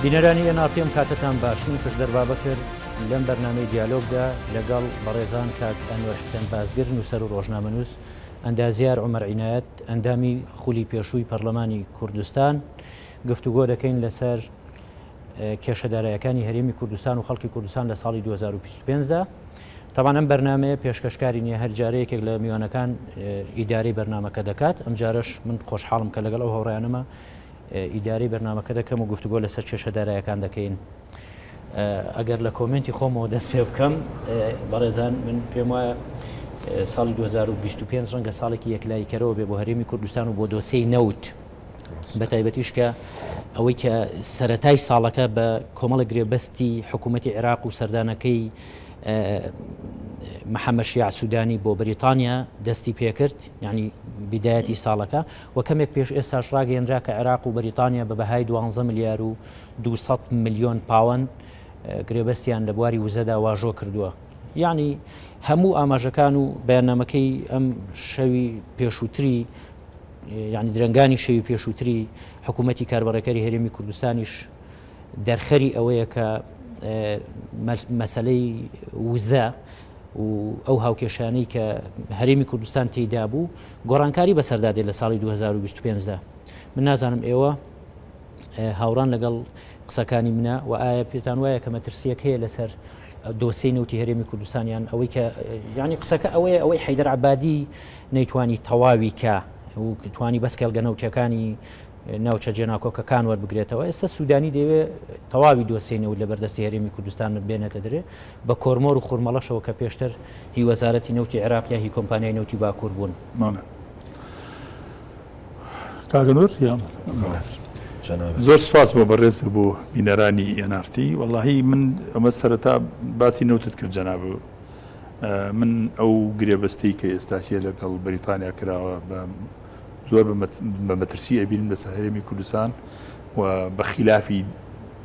بینەرانی NRT ئەم کاتەتان باش من پشدەر بابەکر لەم بەرنامەی دیالۆگدا لەگەڵ بەڕێزان کاک ئەنوەر حسێن بازگر نووسەر و ڕۆژنامەنووس ئەندازیار عومەر عینایەت ئەندامی خولی پێشووی پەرلەمانی کوردستان گفتوگۆ دەکەین لەسەر کێشە دارایەکانی هەرێمی کوردستان و خەڵکی کوردستان لە ساڵی 2025 دا تەبان ئەم بەرنمەیە پێشکەشکاری نییە هەر جارە یەکێک لە میوانەکان ئیدارەی بەرنمەکە دەکات ئەم جارش من خۆشحاڵم کە لەگەڵ ئەو هاوڕیانەمە ئیدارەی بەرنمەکە دەکەم و گفتوگۆ لەسەر کێشە دارایەکان دەکەین ئەگەر لە کۆمنتی خۆمەوە دەست پێ بکەم بەڕێزان من پێم وایە ساڵی 2025 ڕەنگە ساڵێکی یەکلاییکەرەوە بێ بۆ هەرێمی کوردستان و بۆ دۆسیەی نەوت بە تایبەتیش کە ئەوەی کە سەتای ساڵەکە بە کۆمەڵە گرێبەستی حکوومەتتی عێراق و سەردانەکەی محەممەد شیاع سوودانی بۆ بەریتانیا دەستی پێکرد یعنی بیدایەتی ساڵەکە و کەمێک پێش ئێستاش ڕاگەیەنرا کە عێراق و بەریتانیا بە بەهای 12 ملیار و 200 ملیۆن پاوەن گرێبەستیان لە بواری وزەدا واژۆ کردووە یعنی هەموو ئاماژەکان و بەیاننامەکەی ئەم شەوی پێشووتری یعنی درەنگانی شەوی پێشووتری حکوومەتی کاربەڕێکەری هەرێمی کوردستانیش دەرخەری ئەوەیە کە مەسلەی وزە و ئەو هاوکێشانەی کە هەرێمی کوردستان تێیدا بوو گۆڕانکاری بەسەردا دێت لە ساڵی 2025دا من نازانم ئێوە هاوڕان لەگەڵ قسەکانی منە و ئایا پێتان وایە کە مەترسیەک هەیە لەسەر دۆسیەی نەوتی هەرێمی کوردستانیان ئەوەی کە ینی قسەکە ئەوەیە ئەوەی حیدەر عبادی نەیتوانی تەواوی کە و توانی بەس کێڵگە نەوتەکانی ناوچە جێناکۆکەکان وەربگرێتەوە ئێستا سوودانی دەیەوێت تەواوی دۆسیەی نەوت لە بەردەستی هەرێمی کوردستان بێنێتە درێ بە کۆرمۆر و خورمەڵەشەوە کە پێشتر هی وەزارەتی نەوتی عێراق یا هی کۆمپانیای نەوتی باکوور بوون. کاکە نور یا زۆر سپاس بۆ بەڕێز و بۆ بینەرانی NRT وەڵاهی من ئەمە سەرەتا باسی نەوتت کرد جەناب من ئەو گرێبەستەی کە ئێستاکیە لەگەڵ بەریتانیا کراوە بە زۆر بە مەترسی ئەبینم لەسەر هەرێمی کوردستان و بە خیلافی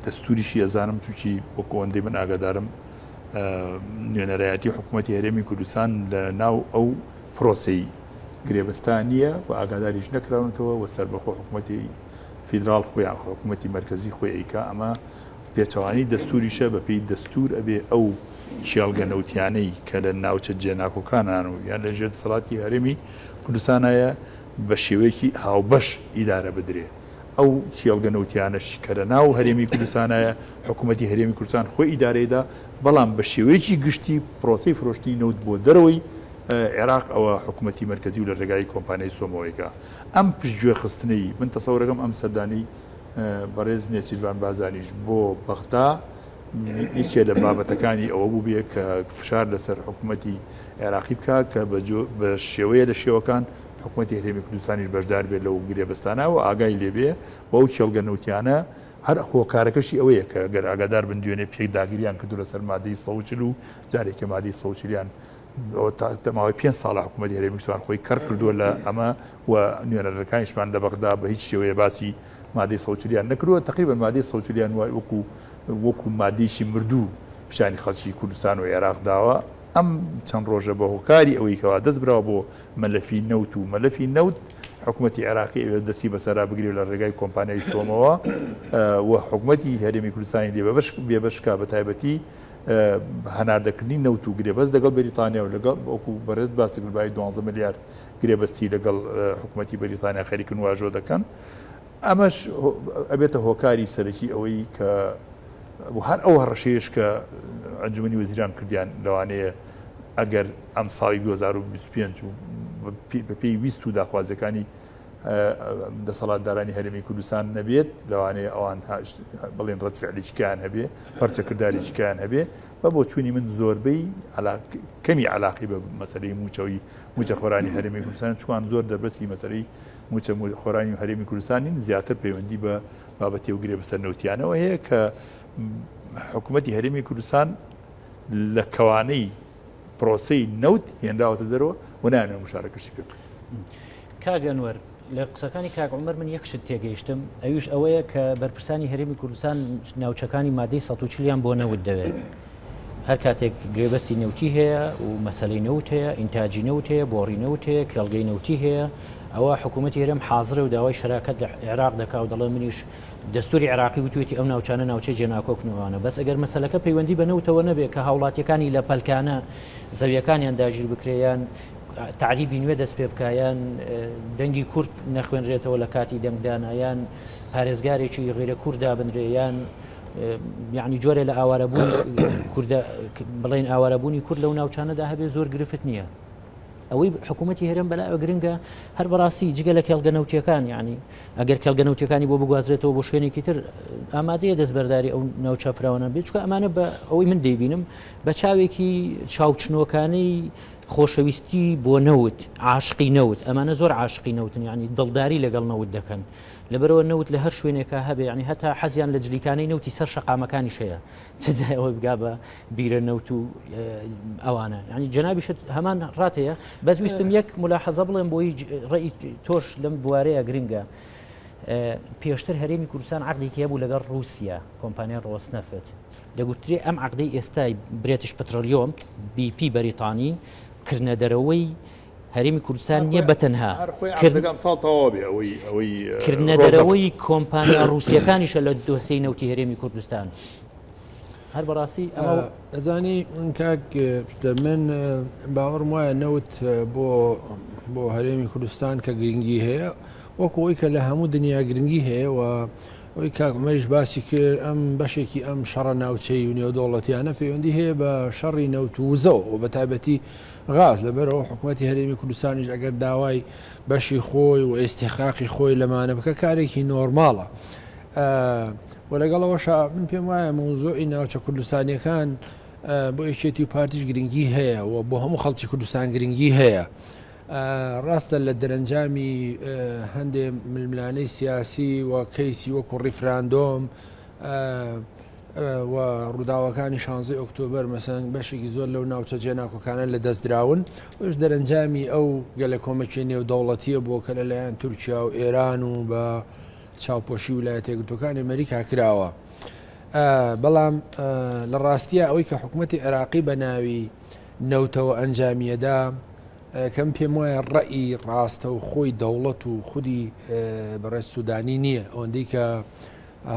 دەستوریشی ئەزانم چونکی وەکو ئەوەندەی من ئاگادارم نوێنەرایەتی حکوومەتی هەرێمی کوردستان لە ناو ئەو پرۆسەی گرێبەستا نییە و ئاگاداریش نەکراونەتەوە و سەربەخۆ حکوومەتی فیدراڵ خۆیان حکوومەتی مەرکەزی خۆی ئەیکا ئەمە پێچەوانەی دەستوریشە بەپێی دەستور ئەبێ ئەو کێڵگە نەوتیانەی کە لە ناوچە جێناکۆکانان و یان لە ژێر دەسەڵاتی هەرێمی کوردستانایە بە شێوەیەکی هاوبەش ئیدارە بدرێ. ئەو کێڵگە نەوتیانەش کە لە ناو هەرێمی کوردستانایە حکوومەتی هەرێمی کوردستان خۆی ئیدارەی دا، بەڵام بە شێوەیەکی گشتی پرۆسەی فرۆشتنی نەوت بۆ دەرەوەی عێراق ئەوە حکوومەتی مەرکەزی و لە رێگای کۆمپانیای سۆمۆیەکە. ئەم پشتگوێ خستنەی من تەسەورەکەم ئەم سەردانەی بەڕێز نێچیرڤان بارزانیش بۆ بەغدا یەکێ لە بابەتەکانی ئەوە بووبێ کە فشار لەسەر حکوومەتی عێراقی بکا کە بە شێوەیە لە شێوەکان حکوومەتی هەرێمی کوردستانیش بەشدار بێت لەو گرێبەستانە و ئاگای لێ بێ و ئەو کێڵگە نەوتیانە هەر هۆکارەکەشی ئەوەیە کە گەر ئاگادار بن دوێنێ پێکداگریان کردو لەسەر مادەی 140 و جارێکە مادەی 140 تا ماوەی پێنج ساڵە حکوومەتی هەرێمی کوردستان خۆی کەڕ کردووە لە ئەمە و نوێنەرەکانیشمان لە بەغدا بە هیچ شێوەیە باسی مادەی سەوچلیان نەکردووە تقریبا مادەی سەوچلیان وای وەکو وەکو مادەیەکی مردوو پیشانی خەڵکی کوردستان و عێراق داوە ئەم چەند ڕۆژە بە هۆکاری ئەوەی کەوا دەست براوە بۆ مەلەفی نەوت و مەلەفی نەوت حکوومەتی عێراقی ئەوێت دەستی بەسەرا بگرێت لە ڕێگای کۆمپانیای سۆمەوە و حکوومەتی هەرێمی کوردستانی لێ بەبش بێبەشکا بە تایبەتی هەناردەکردنی نەوت و گرێبەست لەگەڵ بەریتانیا و لەگەڵ وەکو بەڕێز باسی کرد بای 12 ملیار گرێبەستی لەگەڵ حکوومەتی بەریتانیا خەریکن واژۆ دەکەن ئەمەش ئەبێتە هۆکاری سەرەکی ئەوەی کە هەر ئەو هەڕەشەیەش کە ئەنجومەنی وەزیران کردیان لەوانەیە ئەگەر ئەم ساڵی 2025 و بەپێی ویست و داخوازیەکانی دەسەڵاتدارانی هەرێمی کوردستان نەبێت لەوانەیە ئەوان بڵێن ڕەد فعلێکیان هەبێ پەرچەکردارێکیان هەبێ بە بۆچوونی من زۆربەی کەمی علاقی بە مەسەلەی موچەوی موچەخۆرانی هەرێمی کوردستان چوان زۆر دەربەسی مەسەلەی موچە خۆرانی هەرێمی کوردستانین زیاتر پەیوەندی بە بابەتی و گرێ بەسەر نەوتیانەوە هەیە کە حکوومەتی هەرێمی کوردستان لە کەوانەی پرۆسەی نەوت هێنراوەتە دەرەوە و نایانەوێت مشارەکەشی پێ بکەن. کاک ئەنوەر، لە قسەکانی کاک عومەر من یەک شت تێگەیشتم، ئەویش ئەوەیە کە بەرپرسانی هەرێمی کوردستان ناوچەکانی مادەی 140 یان بۆ نەوت دەوێت. هەر کاتێک گرێبەستی نەوتی هەیە و مەسەلەی نەوت هەیە، ئینتاجی نەوت هەیە، بۆڕی نەوت هەیە، کێڵگەی نەوتی هەیە، ئەوە حکوومەتی هەرێم حازرە و داوای شەراکەت لە عێراق دەکا و دەڵێ منیش دەستوری عێراقی وتوێتی ئەو ناوچانە ناوچەی جێناکۆکن و ئەوانە بەس ئەگەر مەسەلەکە پەیوەندی بە نەوتەوە نەبێ کە هاوڵاتیەکانی لە پەلکانە زەویەکانیان داگیر بکرێ یان تەعریبی نوێ دەست پێ بکا یان دەنگی کورد نەخوێنرێتەوە لە کاتی دەنگدانا یان پارێزگارێکی غیرە کورد دابنرێ یان یعنی جۆرێ لە ئاوارەبوونی کوردە بڵێن ئاوارەبوونی کورد لەو ناوچانەدا هەبێ زۆر گرفت نییە. ئەوەی حکوومەتی هەرێم بەلایەوە گرنگە هەر بەڕاستی جگە لە کێڵگە نەوتیەکان یعنی ئەگەر کێڵگە نەوتیەکانی بۆ بگوازرێتەوە بۆ شوێنێکی تر ئامادەیە دەستبەرداری ئەو ناوچە فراوانە بێت چکە ئەمانە بە ئەوەی من دەیبینم بە چاوێکی چاوچنۆکانەی خۆشەویستی بۆ نەوت عاشقی نەوت ئەمانە زۆر عاشقی نەوتن ینی دڵداری لەگەڵ نەوت دەکەن لەبەرەوە نەوت لە هەر شوێنێکا هەبێ ینی هەتا حەزیان لە جلیکانەی نەوتی سەر شەقامەکانیش هەیە چ جای ئەوەی بگا بە بیرە نەوت و ئەوانە ینی جەنابیشت هەمان ڕاتەیە بەس ویستم یەک ملاحەزە بڵێم بۆی ڕێی تۆش لەم بوارەیە گرنگە پێشتر هەرێمی کوردستان عقدێکی هەبوو لەگەڵ رووسیا کۆمپانیای ڕۆسنەفت دەگوترێ ئەم عقدەی ئێستای برێتش پترۆلیۆم BP بەریتانی کردنە دەرەوەی هەرێمی کوردستان نییە بە تەنها کردنە دەرەوەی کۆمپانیا ڕووسیەکانیشە لە دۆسیەی نەوتی هەرێمی کوردستان. هەر بەڕاستی ئەمە ئەزانی کاک من باوەڕم وایە نەوت بۆ بۆ هەرێمی کوردستان کە گرنگی هەیە وەکو ئەوی کە لە هەموو دنیا گرنگی هەیە و ئەوی کاک عومەریش باسی کرد ئەم بەشێکی ئەم شەڕە ناوچەی و نێودەوڵەتیانە پەیوەندی هەیە بە شەڕی نەوت و وزەوە و بە تایبەتی غاز لەبەرەوە حکوومەتی هەرێمی کوردستانیش ئەگەر داوای بەشی خۆی و ئێستیحقاقی خۆی لەمانە بکە کارێکی نۆرماڵە و لەگەڵەوەشا من پێم وایە مەوزوعی ناوچە کوردستانیەکان بۆ یەکێتی و پارتیش گرنگی هەیە و بۆ هەموو خەڵکی کوردستان گرنگی هەیە. ڕاستە لە دەرەنجامی هەندێ ململانەی سیاسی و کەیسی وەکو ڕیفراندۆم و ڕووداوەکانی شانزەی ئۆکتۆبەر مەسەن بەشێکی زۆر لەو ناوچە جێناکۆکانە لە دەستدراون ئەوش دەرەنجامی ئەو گەلە کۆمەکی نێودەوڵەتیە بۆ کە لەلایەن تورکیا و ئێران و بە چاوپۆشی ویلایەتە یەکگرتووەکانی ئەمریکا کراوە بەڵام لە ڕاستیە ئەوەی کە حکوومەتتی عێراقی بە ناوی نەوتەوە ئەنجامیەدا کەم پێم وایە ڕئی ڕاستە و خۆی دەوڵەت و خودی بەڕێز سوودانی نییە ئەوەندەی کە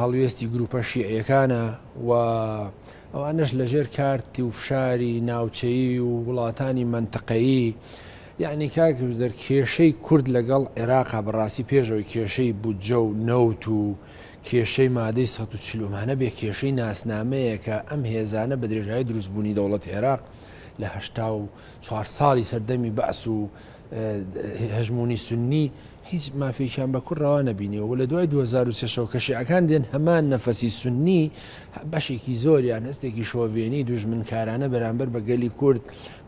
هەڵوێستی گروپە شیعیەکانە و ئەوانەش لەژێر کارتی و فشاری ناوچەیی و وڵاتانی مەنتقەیی یعنی کاک دەر کێشەی کورد لەگەڵ عێراقا بەڕاستی پێشەوەی کێشەی بودجە و نەوت و کێشەی مادەی 140 مانە بێ کێشەی ناسنامەیە کە ئەم هێزانە بە درێژایی دروستبوونی دەوڵەتی عێراق لە 84 ساڵی سەردەمی بەعس و هەژمونی سنی هیچ مافێکیان بە کورد ڕەوا نەبینیوە و لە دوای 2003 شەوە کە شیعەکان دێن هەمان نەفەسی سوننی بەشێکی زۆریان هەستێکی شۆڤێنی دوژمنکارانە بەرامبەر بە گەلی کورد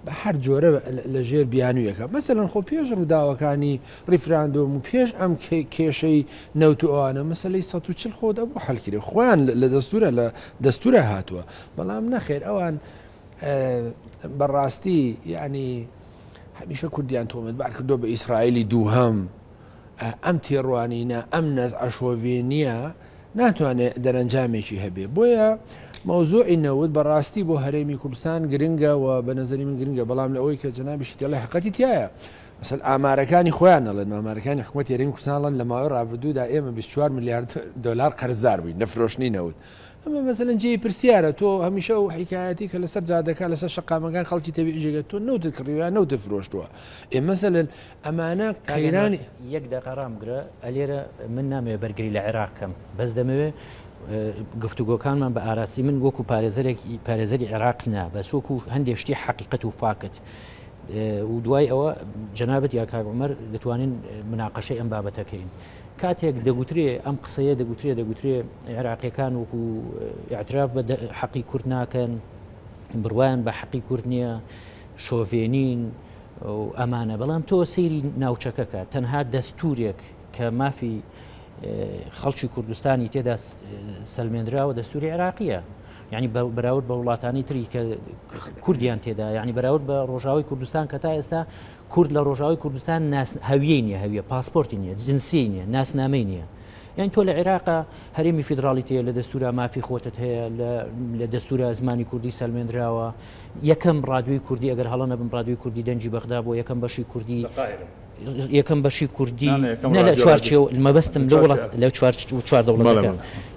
بە هەر جۆرە لە ژێر بیانوویەکە مەسەلەن خۆ پێش ڕووداوەکانی ڕیفراندۆم و پێش ئەم کێشەی نەوت و ئەوانە مەسەلەی 140 خۆ دەبوو حەلکرێ خۆیان لە دەستورە لە دەستورە هاتووە بەڵام نەخێر ئەوان بەڕاستی یعنی هەمیشە کوردیان تۆمەتبار کردووە بە ئیسرائیلی دووهەم، ئەم تێڕوانینە، ئەم نەزعە شۆڤێنییە ناتوانێت دەرەنجامێکی هەبێ. بۆیە مەوزوعی نەوت بەڕاستی بۆ هەرێمی کوردستان گرنگە و بە نەزەری من گرنگە، بەڵام لە ئەوەی کە جەنابیشی دەڵێ حەقەتی تیایە. مەسەل ئامارەکانی خۆیان ئەڵێن، ئامارەکانی حکوومەتی هەرێمی کوردستان ئەڵێن لە ماوەی ڕابردوودا ئێمە 24 ملیارد دۆلار قەرزدار بووین لە فرۆشتنی نەوت. ئەمە مەسەلەن جێی پرسیارە تۆ هەمیشە ئەو حیکایەتی کە لەسەر جادەکان لەسەر شەقامەکان خەڵکی تەبیعی جێگە تۆ نەوتت کڕیوە یان نەوتت فرۆشتووە ئێ مەسەلەن ئەمانە قەیرانی یەک دەقە ڕامگرە ئەلێرە من نامەوێ بەرگری لە عێراق کەم بەس دەمەوێ گفتوگۆکانمان بە ئاراسی من وەکو پارێزەرێک پارێزەری عێراق نا بەس وەکو هەندێک شتی حەقیقەت و فاکت و دوای ئەوە جەنابەت یا کاک عمر دەتوانین مناقەشەی ئەم بابەتەکەین کاتێک دەگوترێ ئەم قسەیە دەگوترێ دەگوترێ عێراقیەکان وەکو ئیعتراف بە حەقی کورد ناکەن بڕوایان بە حەقی کورد نییە شۆڤێنین ئەمانە بەڵام تۆ سەیری ناوچەکەکە تەنها دەستورێک کە مافی خەڵکی کوردستانی تێدا سەلمێنراوە دەستوری عێراقیە یعنی بەراورد بە وڵاتانی تری کە کوردیان تێدا یعنی بەراورد بە ڕۆژاوی کوردستان کە تا ئێستا کورد لە ڕۆژاوای کوردستان ناس هەویەی نیە هەویە پاسپۆرتی نیە جنسیەی نیە ناسنامەی نیە یان تۆ لە عێراقا هەرێمی فیدراڵیت هەیە لە دەستورا مافی خۆتت هەیە لە دەستورا زمانی کوردی سەلمێنراوە یەکەم ڕادیۆی کوردی ئەگەر هەڵە نەبم ڕادیۆی کوردی دەنگی بەغدا بۆ یەکەم بەشی کوردی. یەکەم بەشی کوردی نە لە چوارچێو مەبەستم لە وڵات لە چوار چوار دەوڵەتەکە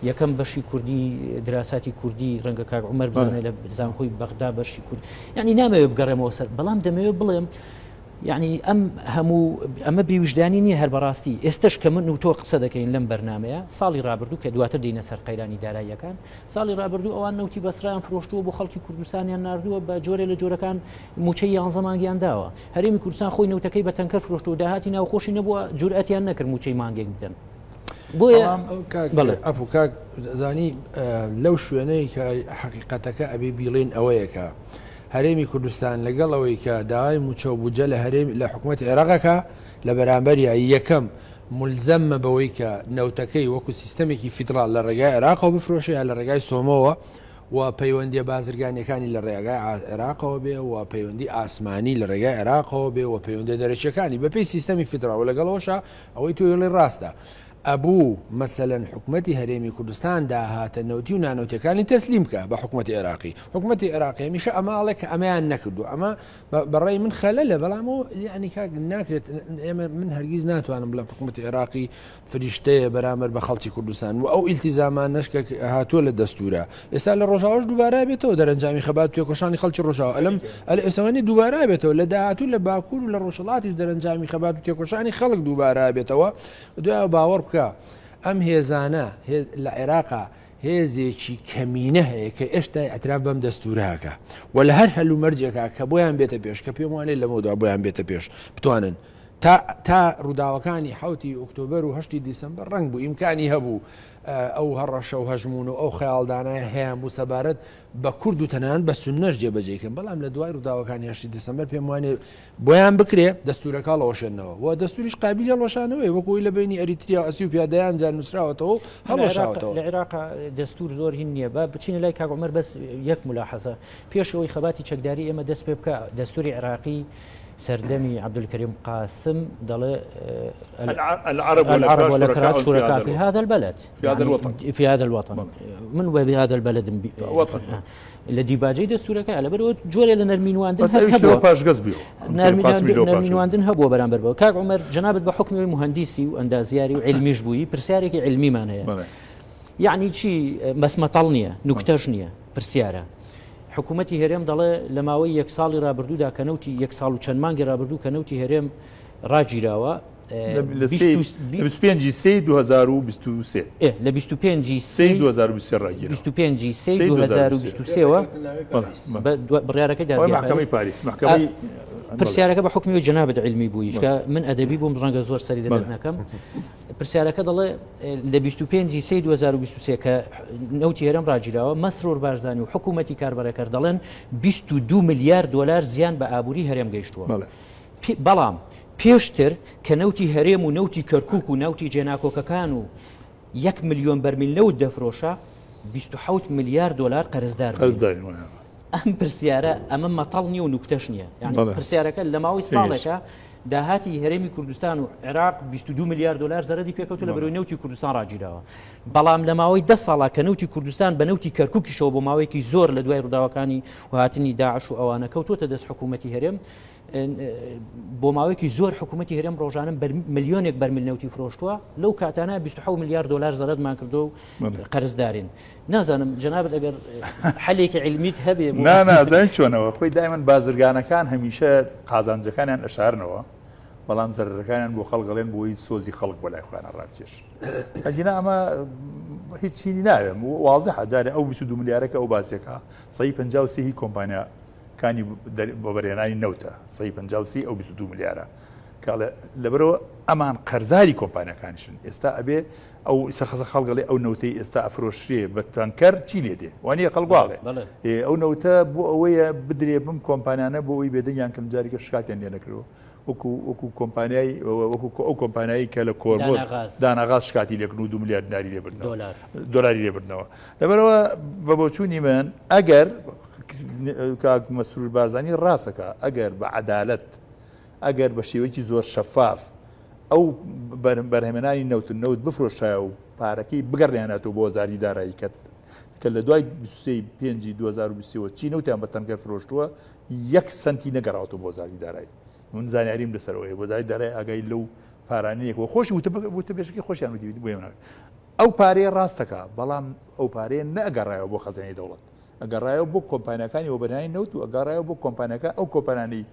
یەکەم بەشی کوردی دراساتی کوردی ڕەنگە کاک عومەر بزانێت لە زانکۆی بەغدا بەشی کورد یعنی نامەوێت بگەڕێمەوە سەر بەڵام دەمەوێت بڵێم یعنی ئەم هەموو ئەمە بێویژدانی نییە هەر بەڕاستی ئێستش کە من و تۆ قسە دەکەین لەم بەرنمەیە ساڵی رابردوو کە دواتر دینە سەر قەیرانی داراییەکان ساڵی رابردوو ئەوان نەوتی بەسرایان فرۆشتووە بۆ خەڵکی کوردستانیان نردووە بە جۆرێ لە جۆرەکان موچەی یانزە مانگیان داوە هەرێمی کوردستان خۆی نەوتەکەی بە تەنکەر فرۆشت و داهاتی ناوخۆشی نەبووە جورئەتیان نەکرد موچەی مانگێک بدەن بۆیە ئەفو کاک زانی لەو شوێنەی کە حەقیقەتەکە ئەبێ بیڵێن ئەوەیە کە هەرێمی کوردستان لەگەڵ ئەوەی کە داوای موچە و بودجە لە هەرێم لە حکوومەت عێراقەکە لە بەرامبەریا یەکەم ملزەمە بەوەی کە نەوتەکەی وەکو سیستەمێکی فیدراڵ لە ڕێگای عێراقەوە بفرۆشێ یا لە ڕێگای سۆمۆوە و پەیوەندیە بازرگانیەکانی لە ڕێگای عێراقەوە بێ و پەیوەندی ئاسمانی لە ڕێگای عێراقەوە بێ و پەیوەندە دەرەکیەکانی بەپێی سیستەمی فیدراڵ و لەگەڵەوەشا ئەوەی تۆ ئەڵێی ڕاستە ئەبوو مەسەلەن حکومەتی هەرێمی کوردستان داهاتە نەوتی و نانەوتیەکانی تەسلیم بکا بە حکومەتی عێراقی حکومەتی عێراقی هەمیشە ئەمە ئەڵێ کە ئەمەیان نەکردو ئەمە بەڕای من خەلەلە بەڵام یعنی کاک ناکرێت ئێمە من هەرگیز ناتوانم بڵێم حکومەتی عێراقی فریشتەیە بەرامبەر بە خەڵکی کوردستان و ئەو ئیلتیزامانەش کە هاتووە لە دەستورە ئێستا لە ڕۆژاوەش دووبارە بێتەوە دەرەنجامی خەبات تێکۆشانی خەڵکی ڕۆژاوە ئەلم ئەل ئێسەوەنی دووبارە بێتەوە لە داهاتوو لە باکوور و لە ڕۆژهەڵاتیش دەرەنجامی خەبات و تێکۆشانی خەڵک دووبارە بێتەوە دوای باوەڕ بکە ئەم هێزانە لە عێراقا هێزێکی کەمینە هەیە کە ئێشتا ئەتراف بەم دەستورەکە و لە هەر هەلومەرجێکا کە بۆیان بێتە پێش کە پێم وانێ لەمەودا بۆیان بێتە پێش بتوانن تا تا ڕووداوەکانی حوتی ئۆکتۆبەر و هەشتی دیسمبەر ڕەنگ بوو ئیمکانی هەبوو ئەو هەڕەشە و هەژمون و ئەو خەیاڵدانای هەیان بوو سەبارەت بە کورد و تەنان بە سونەش جێبەجێکەن بەڵام لە دوای ڕووداوەکانی هەشتی دیسمبەر پێم وانێ بۆیان بکرێ دەستورەکە هەڵەوەشێنەوە و دەستوریش قابلی هەڵوەشانەوەی وەکوی لە بینی ئەریتریا و ئەسیوپیا دەیان جار نووسراوەتەوە و هەڵوەشاوەتەوە. لە عێراق دەستور زۆر هین نییە با بچینە لای کاک عومەر بەس یەک ملاحەزە پێش ئەوەی خەباتی چەکداری ئێمە دەست پێ بکە دەستوری عێراقی سەردەمی عەبدولکەریم قاسم دەڵێ العرب العرب والأكراد شركاء في هذا البلد في هذا الوطن في هذا الوطن من بهذا البلد وطن لە دیباجەی دەستورەکە لەبەرەوە جۆرێ لە نەرمینواندن پاشگەز نەرمینواندن هەبووە بەرامبەر بەوە کاک عمر جەنابت بە حکمی مهندیسی و ئەندازیاری و علمیش بووی پرسیارێکی علمیمان هەیە یعنی چی بەس مەتەڵ نییە نوکتەش نییە پرسیارە حکوومەتی هەرێم دەڵێ لە ماوەی یەک ساڵی ڕابردوودا کە نەوتی یەک ساڵ و چەند مانگی ڕابردوو کە نەوتی هەرێم ڕاگیراوە لە 25 سێ 2023 لە 25 سێ 2023 ڕاگیرا 25 سێ 2023ەوە بڕیارەکەی دادگای پاریس محکمەی پرسیارەکە بە حکمی جەنابت علمی بووی چکە من ئەدەبی بووم ڕەنگە زۆر سەری لە نەکەم پرسیارەکە دەڵێ لە 25 سێ 2023 کە نەوتی هەرێم ڕاگیراوە مەسرور بارزانی و حکوومەتی کاربەرەکەر دەڵێن 22 ملیار دلار زیان بە ئابووری هەرێم گەیشتووە بەڵام پێشتر کە نەوتی هەرێم و نەوتی کەرکوک و نەوتی جێناکۆکەکان و یەک ملیۆن بەرمیل نەوت دەفرۆشا 27 ملیار دۆلار قەرزدار بووین. قەرزدارین وایە ڕاست. ئەم پرسیارە ئەمە مەتەڵ نییە و نوکتەش نییە یعنی بەڵێ. پرسیارەکە لە ماوەی ساڵێکە داهاتی هەرێمی کوردستان و عێراق 22 ملیار دۆلار زەرەدی پێکەوتو لە بەرەوەی نەوتی کوردستان ڕاگیراوە بەڵام لە ماوەی ده ساڵا کە نەوتی کوردستان بە نەوتی کەرکوکیشەوە بۆ ماوەیەکی زۆر لە دوای ڕووداوەکانی و هاتنی داعش و ئەوانە کەوتووەتە دەست حکوومەتی هەرێم بۆ ماوەیەکی زۆر حکوومەتی هەرێم ڕۆژانە ملیۆنێک بەرمیل نەوتی فرۆشتووە لەو کاتانە 26 ملیار دلار زەرەدمان کردو و قەرزدارین نازانم جەنابت ئەگەر حەلێکی علمیت هەبێ نازانین چۆنەوە خۆی دایمەن بازرگانەکان هەمیشە قازانجەکانیان ئەشارنەوە بەڵام زەرەکانیان بۆ خەڵک ئەڵێن بۆی سۆزی خەڵک بۆ لای خۆیان ڕابکێش ئەگینا ئەمە هیچ چینی ناوێم وازحە جارێ ئەو 22 ملیارەکە ئەو باسێکە 153 هی کۆمپانیا کانی وەبەرهێنانی نەوتە سەی 53 ئەو 22 ملیارە کاڵێ لەبەرەوە ئەمان قەرزاری کۆمپانیەکانیشن ئێستا ئەبێ ئەو ئیسە خەسە خەڵگەڵێ ئەو نەوتەی ئێستا ئەفرۆشرێ بە تانکەر چی لێ دێ وانە خەڵگواڵێ ئەو نەوتە بۆ ئەوەیە بدرێ بم کۆمپانیانە بۆ ئەوی بێدەنگیان کەم جاریکە شکاتیان لێ نەکردەوە وەکو وەکو کۆمپانیای وەکو ئەو کۆمپانیایی کە لە کۆرمۆر داناغاز شکاتی لێکردن و دو ملیار دیناری لێ بردنەوە دۆلاری لێ بردنەوە لەبەرەوە بە بۆچوونی من ئەگەر کاک مەسرور بارزانی ڕاستەکە ئەگەر بە عەدالەت ئەگەر بە شێوەیەکی زۆر شەفاف ئەو بەرهەمێنانی نەوت نەوت بفرۆشایە و پارەکەی بگەڕێنێتەوە بۆ وەزارەتی دارایی کە کە لە دوای 23 پێنجی 2023 چی نەوتیان بە تەنکەر فرۆشتووە یەک سنتی نەگەڕاوەتەوە بۆ وەزارەتی دارایی. من زانیاریم لەسەرەوەی وەزارەتی دارایی ئاگای لەو پارانەیە وە خۆشی وتە بێژەکەی خۆشیان وتی بۆ ئێمە ئەو پارەیە ڕاستەکە بەڵام ئەو پارەیە نەگەڕایەوە بۆ خەزێنەی دەوڵەت ئەگەڕایەوە بۆ کۆمپانیاکانی وەبەرهێنانی نەوت و ئەگەڕایەوە بۆ کۆمپانیاکە ئەو کۆمپانیانەی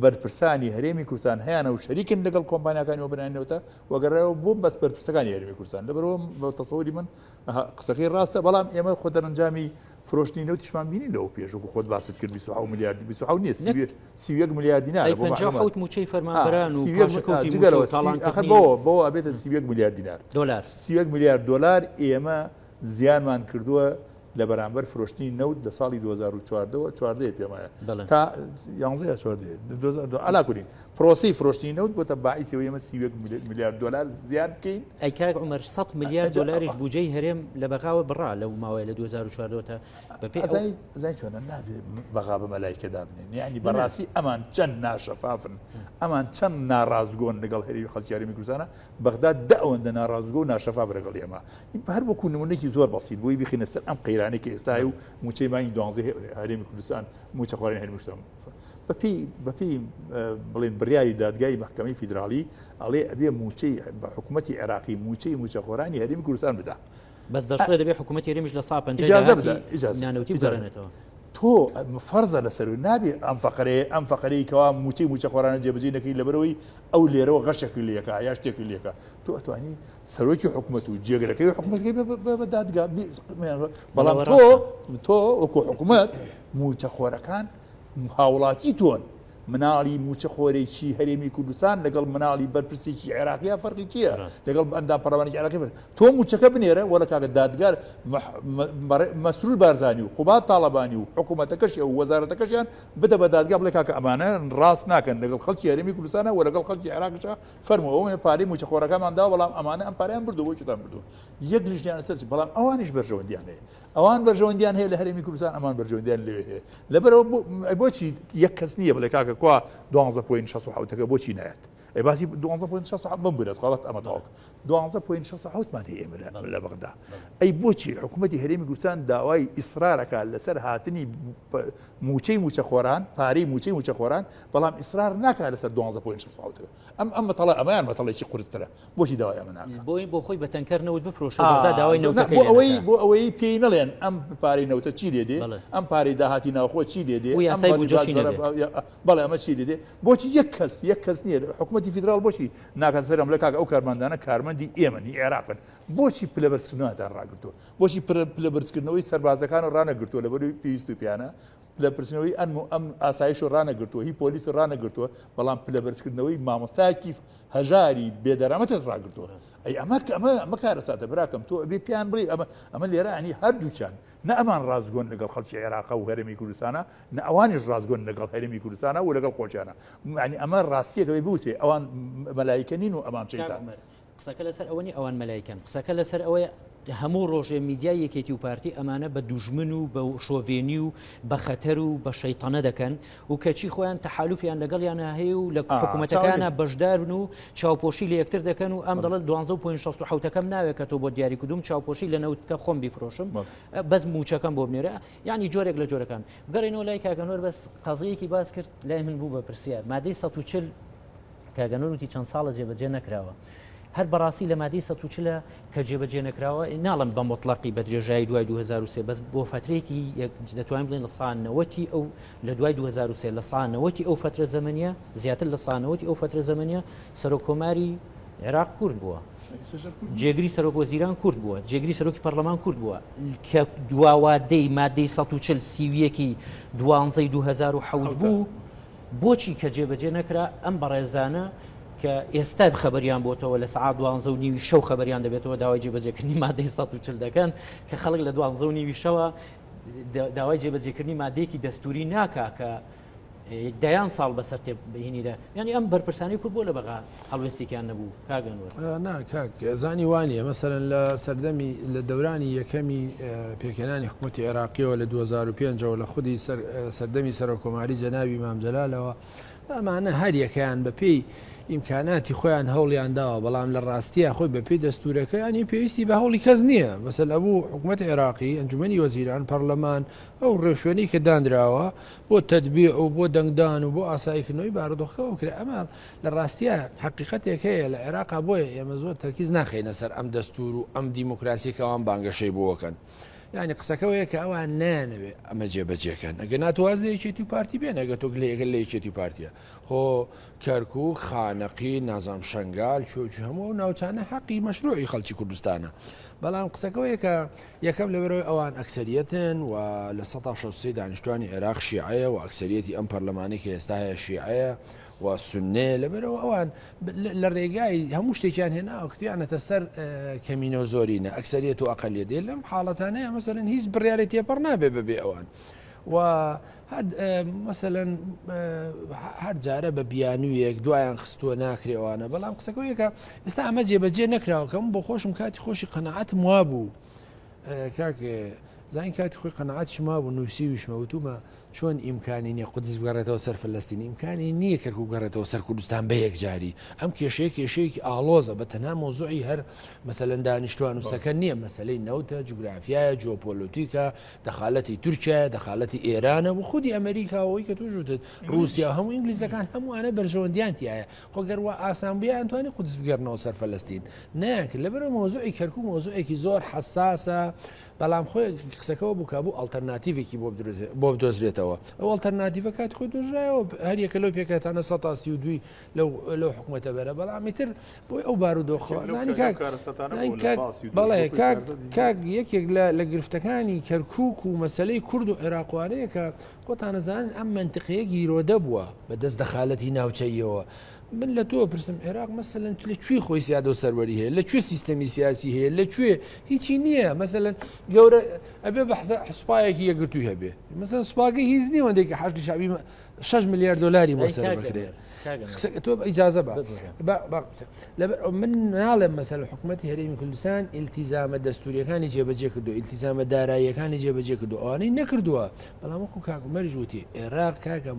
بەرپرسانی هەرێمی کوردستان هەیانە و شەریکن لەگەڵ کۆمپانیاکانی وەبەرهێنانی نەوتە و ئەگەڕایەوە بۆ بەس بەرپرسەکانی هەرێمی کوردستان لەبەرەوە بە تەسەوری من قسەکەی ڕاستە بەڵام ئێمە خۆ دەرەنجامی فرۆشتنی نەوتیشمان بینی لەوە پێش وەکو خۆت باست کرد 27 میلیارد 27 نییە 31 میلیارد دینار بۆ 57 مووچەی فەرمانبەران و پاشەکەوتی مووچە و تاڵانکردنی بۆ بۆ ئەبێتە 31 میلیارد دینار دۆلار 31 میلیارد دۆلار ئێمە زیانمان کردووە لە بەرامبەر فرۆشتنی نەوت لە ساڵی 2014 ەوە 14 پێم وایە تا 11 یا 14 علا کولین پرۆسەی فرۆشتنی نەوت بۆتە باعیسی ئەوەی ئێمە 31 میلیارد دۆلار زیان بکەین. ئەی کاک عومەر 100 میلیارد دۆلاریش بودجەی هەرێم لە بەغاوە بڕا لەو ماوەیە لە 2014 تا بەپێی ئەو ئەزانی ئەزانی چۆنە نابێ بەغا بە مەلایکە دابنێن یعنی بەڕاستی ئەمان چەند ناشەفافن ئەمان چەند ناڕاستگۆن لەگەڵ هەرێمی خەڵکی هەرێمی کوردستانە بەغدا دە ئەوەندە ناڕاستگۆ و ناشەفاف لەگەڵ ئێمە هەر وەکو نمونەیەکی زۆر بەسیط بۆی بخینە سەر ئەم قەیرانەی کە ئێستا هەیە و مووچەی مانگی دوانزەی هەرێمی کوردستان مووچەخۆرانی هەرێمی کوردستان بەپێی بەپێی بڵێن بڕیاری دادگای مەحکەمەی فیدراڵی ئەڵێ ئەبێ مووچەی بە حکوومەتی عێراقی مووچەی مووچەخۆرانی هەرێمی کوردستان بدا بەس دەشڵێ دەبێ حکوومەتی هەرێمیش لە سا پەنجای ئیجازە بدە داهاتی ئیجازە نانەوتی ئیجازە بگەڕێنێتەوە. تۆ فەرزە لەسەر نابێ ئەم فەقەرەیە ئەم فەقەرەی کەوا مووچەی مووچەخۆرانە جێبەجێ نەکەی لەبەرەوەی ئەو لێرەوە غەشێکی لێکا یا شتێکی لێکا تۆ ئەتوانی سەرۆکی حکومەت و جێگرەکەی حکومەتەکەی بە دادگا بەڵام تۆ تۆ وەکو حکومەت موچەخۆرەکان هاوڵاتی تۆن مناڵی موچەخۆرێکی هەرێمی کوردستان لەگەڵ مناڵی بەرپرسێکی عێراقییا فەرقی چییە لەگەڵ ئەندام پەرلەمانێکی عێراقی فەرق تۆ موچەکە بنێرە وەلە کاکە دادگار مەسرور بارزانی و قوباد تاڵەبانی و حکوومەتەکەشی و وەزارەتەکەشیان بدە بە دادگا بڵێ کاکە ئەمانە ڕاست ناکەن لەگەڵ خەڵکی هەرێمی کوردستانە و لەگەڵ خەڵکی عێراقیشا فەرموو ئەوە پارەی مووچەخۆرەکانمان داوە بەڵام ئەمانە ئەم پارەیان بردووە بۆ چیتان بردووە یەک لیژنەیان لەسەر چی بەڵام ئەوانیش بەرژەوەندیان هەیە ئەوان بەرژەوەندیان هەیە لە هەرێمی کوردستان ئەمان بەرژەوەندیان لەوێ هەیە لەبەرەوە بۆچی یەک کەس نییە بڵێ کاکە کوا 12.67ەکە بۆچی نایەت ئەی باسی 12.67 بمبورە خواڵەت ئەمە تەواو 12.67 مان هەیە ئێمە لە بەغدا ئەی بۆچی حکوومەتی هەرێمی کوردستان داوای ئیسرارەکە لەسەر هاتنی موچەی موچەخۆران پارەی موچەی موچەخۆران بەڵام ئیسرار ناکات لەسەر 12.67 ئەم ئەم مەتەڵە ئەمەیان مەتەڵێکی قورسترە بۆچی داوای ئەمە ناکا؟ بۆی بۆ خۆی بە تەنکەر نەوت بفرۆشێ بەغدا داوای نەوتەکەی بۆ لێ ئەوەی نەکا. بۆ ئەوەی پێی نەڵێن ئەم پارەی نەوتە چی لێ دێ بەڵێ. ئەم پارەی داهاتی ناوخۆ چی لێ دێ و ئەم یاسای بەڵی بودجەشی باج نەبێ. بەڵێ ئەمە چی لێ دێ بۆچی یەک کەس یەک کەس نییە حکوومەتی فیدراڵ بۆچی ناکات سەر ئەم لە کاک ئەو کارمەندانە کارمەندی ئێمەن هی عێراقن بۆچی پلە بەرزکردنەوەتان ڕاگرتووە بۆچی پلە بەرزکردنەوەی سەربازەکان ڕانەگرتووە لەبەروی پێویست و پیانە پلە پرسنەوەی ئەم و ئەم ئاسایش و ڕانەگرتووە هی پۆلیس ڕانەگرتووە بەڵام پلە بەرزکردنەوەی مامۆستایەکی هەژاری بێدەرامەتت ڕاگرتووە ئەی ئەمە ئەمە ئەمە کارەساتە براکەم تۆ ئەبێ پێیان بڵێ ئەمە ئەمە لێرە ئەنی هەردووکیان نە ئەمان ڕاستگۆن لەگەڵ خەڵکی عێراقە و هەرێمی کوردستانە نە ئەوانیش ڕاستگۆن لەگەڵ هەرێمی کوردستانە و لەگەڵ خۆشیانە یعنی ئەمە ڕاستیەکە بێ بوترێ ئەوان مەلایکە نین و ئەمان شەیتان. قسەکە لەسەر ئەوە نیە ئەوان مەلایکەن، قسەکە لەسەر ئەوەیە هەموو ڕۆژێ میدیای یەکێتی و پارتی ئەمانە بە دوژمن و بە شۆڤێنی و بە خەتەر و بە شەیتەنە دەکەن و کەچی خۆیان تەحالوفیان لەگەڵیانە هەیە و لە حکوومەتەکانە بەشدارن و چاوپۆشی لە یەکتر دەکەن و ئەم دەڵێت 12.67ەکەم ناوێت کە تۆ بۆ دیاری کردوم چاوپۆشی لە نەوت بکە خۆم بیفرۆشم بەس موچەکەم بۆ بنێرە یعنی جۆرێک لە جۆرەکان بگەڕێنەوە لای کاگەنۆر بەس قەزیەکی باس کرد لای من بوو بە پرسیار مادەی 140 کاک ئەنوەر وتی چەند ساڵە جێبەجێ نەکراوە. هەر بەڕاستی لە مادەی 140 کە جێبەجێ نەکراوە ناڵم بە مطلقی بە درێژایی دوای 2003 بەس بۆ فترێکی دەتوانین بڵێن لە سا نەوەتی ئەو لە دوای 2003 لە سا نەوەتی ئەو فترە زەمەنیە زیاتر لە سا نەوەتی ئەو فترە زەمەنیە سەرۆک کۆماری عێراق کورد بووە جێگری سەرۆک وەزیران کورد بووە جێگری سەرۆکی پەرلەمان کورد بووە کە دواوادەی مادەی 140 سیویەکی دوانزەی 2007 بوو بۆچی کە جێبەجێ نەکرا ئەم بەڕێزانە کە ئێستا خەبەریان بۆتەوە لە سەعات دوانزە و نیوی شەو خەبەریان دەبێتەوە داوای جێبەجێکردنی مادەی 140 دەکەن کە خەڵک لە دوانزە و نیوی شەوە داوای جێبەجێکردنی مادەیەکی دەستوری ناکا کە دەیان ساڵ بەسەر تێبهینیدا یعنی ئەم بەرپرسانی کورد بۆ لە بەغا هەڵوێستێکیان نەبوو کاک ئەنوەر؟ نا کاک زانی وانە مەسەرەن لە سەردەمی لە دەورانی یەکەمی پێکهێنانی حکوومەتی عێراقیەوە لە 2005ەوە لە خودی سەردەمی سەرۆکۆماری جەنابی مام جەلالەوە ئەمانە هەر یەکەیان بە پێی ئیمکاناتی خۆیان هەوڵیان داوە، بەڵام لە ڕاستیا خۆی بە پێی دەستوورەکە یانی پێویستی بە هەوڵی کەس نییە. مەسەل ئەبوو حکوومەتی عێراقی، ئەنجومەنی وەزیران، پەڕلەمان، ئەو ڕێوشوێنەی کە دانراوە بۆ تەتبیع و بۆ دەنگدان و بۆ ئاساییکردنەوەی بارودۆخەکە ئەو کرا. ئەمە لە ڕاستیا حەقیقەتێک هەیە لە عێراقا بۆیە ئێمە زۆر تەرکیز ناخەینە سەر ئەم دەستوور و ئەم دیموکراسیە کە ئەوان بانگەشەی بۆ ئەکەن. یانی قسەکەوەیە کە ئەوان نایانەوێ ئەمە جێبەجێکەن ئەگەر نا تۆ واز لە یەکێتی و پارتی بێن ئەگە تۆ گلەیەکە لە یەکێتی و پارتیە خۆ کەرکوک خانەقی نازام شنگال چۆچ هەموو ئەو ناوچانە حەقی مەشروعی خەڵکی کوردستانە بەڵام قسەکەوەیە کە یەکەم لەبەرەوەی ئەوان ئەکسەریەتن و لە 163 دانیشتوانی عێراق شیعەیە و ئەکسەریەتی ئەم پەرلەمانی کە ئێستا هەیە شیعەیە و سوننەیە لەبەرئەوە ئەوان لە ڕێگای هەموو شتێکیان هێناوە کردویانەتە سەر کەمینە و زۆرینە ئەکسەریەت و ئەقلیەت دێ لەم حاڵەتانەیە مەسەلەن هیچ بڕیارێک تێپەڕ نابێ بەبێ ئەوان و مەسەلەن هەر جارە بە بیانوویەک دوایان خستووە ناکرێوانە بەڵام قسەکە یەکە ئێستا ئەمە جێبەجێ نەکراوەکەم بۆ خۆشم کاتی خۆشی قەنەعەتم وابوو کاک زین کاتی خۆی قەنەعەت شما بوو نووسیویشمە وتومە چۆن ئیمکانی نیە قودس بگەڕێتەوە سەر فەلەستین، ئیمکانی نیە کەرکوک بگەڕێتەوە سەر کوردستان بە یەکجاری. ئەم کێشەیە کێشەیەکی ئاڵۆزە، بە تەنها مەوزوعی هەر مەسەلەن دانیشتوان و سەکەن نیە، مەسەلەی نەوتە، جوگرافیایە، جیۆپۆلۆتیکە، دەخالەتی تورکیایە، دەخالەتی ئێرانە و خودی ئەمریکا و ئەوەی کە تۆش وتت ڕووسیا و هەموو ئینگلیزەکان هەمووانە بەرژەوەندیان تیایە. خۆ گەر وا ئاسان بوویە ئەیانتوانی قودس بگەڕنەوە سەر فەلەستین. نەیانکرد. لەبەرئەوە مەوزوعی کەرکوک مەوزوعێکی زۆر حەساسە. بەڵام خۆی قسەکەەوە بوو کە بوو ئەڵتەرناتیڤێکی بۆ بدۆزرێتەوە ئەو ئەڵتەرناتیڤە کاتی خۆی دۆزرایەوە هەریەکە لەو پێکهاتانە 132 لەو لەو حکوومەتە بەرە بەڵام ئیتر بۆی ئەو بارودۆخەوە زانی کاک بەڵێ کاک کاک یەکێک لە لە گرفتەکانی کەرکک و مەسلەی کورد و عێراقوانەیە کە خۆتانەزانن ئەم منتیقەیە گیرۆدە بووە بە دەست دەخالەتی ناوچەیەوە من لە تۆ پرسم عێراق مەسەلەن لە کوێ خۆی سیادە و سەروەری هەیە لە کوێ سیستەمی سیاسی هەیە لە کوێ هیچی نییە مەسەلەن گەورە ئەبێ بە سوپایەکی یەکگرتووی هەبێ مەسەن سوپاکەی هیچ نییە وەندێکی حەشدی شەعبی 6 ملیار دلاری بۆ سەر بکرێ تۆ ئیجازە بە لەبەر من ناڵێم مەسەل حکوومەتی هەرێمی کوردستان ئیلتیزامە دەستوریەکانی جێبەجێ کردو ئیلتیزامە داراییەکانی جێبەجێ کردو ئەوانەی نەکردووە بەڵام وەکو کاک عومەریش وتی عێراق کاکە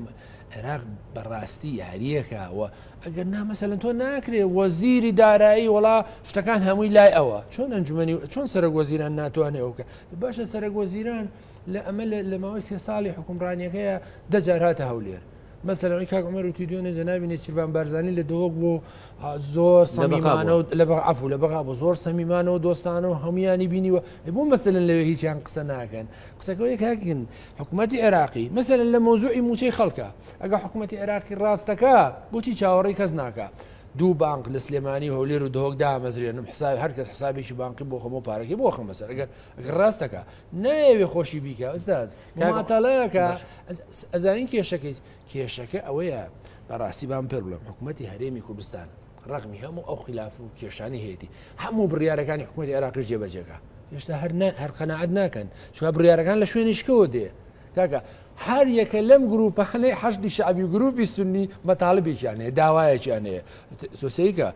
عێراق بەڕاستی یاریەکە و ئەگەر نا مەسەلەن تۆ ناکرێ وەزیری دارایی وڵا شتەکان هەمووی لای ئەوە چۆن ئەنجومنی چۆن سەرۆک وەزیران ناتوانێ ئەو بکە باشە سەرۆک وەزیران لە ئەمە لە ماوەی سێ ساڵی حکومڕانیەکەیە دەجار هاتە هەولێر مەسەلەن کاک عمر وتی دوێنێ جەنابی نێچیرڤان بارزانی لە دهۆک بۆ زۆر سەمیمانە و لە بەغ عەفو لە بەغا بۆ زۆر سەمیمانە و دۆستانە و هەمویانی بینیوە بۆ مەسەلەن لەوێ هیچیان قسە ناکەن قسەکە کاکن حکوومەتی عێراقی مەسەلەن لە مەوزوعی موچەی خەڵکە ئەگە حکوومەتی عێراقی ڕاستەکە بۆچی چاوەڕێی کەس ناکە دوو بانق لە سلێمانی و هەولێر و دهۆک دامەزرێنم حساب هەر کەس حسابێکی بانقی بۆ خۆمە پارەکەی بۆ خەمە سەر ئەگەر ئەگەر ڕاستەکە نایەوێ خۆشی بیکە ئەستاز ماتەڵەکە ئەزانین کێشەکەی کێشەکە ئەوەیە بەڕاستی بام پێ بڵێم حکوومەتی هەرێمی کوردستان ڕەغمی هەموو ئەو خلاف و کێشانی هەیەی هەموو بڕیارەکانی حکوومەتی عێراقیش جێبەجێکە هێشتا هەر هەر قەناعەت ناکەن چوە بڕیارەکان لە شوێنیشکەوە دێ کاکە هەر یەکە لەم گروپانەی حەشدی شعبی و گروپی سنی مەتاڵبێکیان هەیە داوایەکیان هەیە سۆسەیکە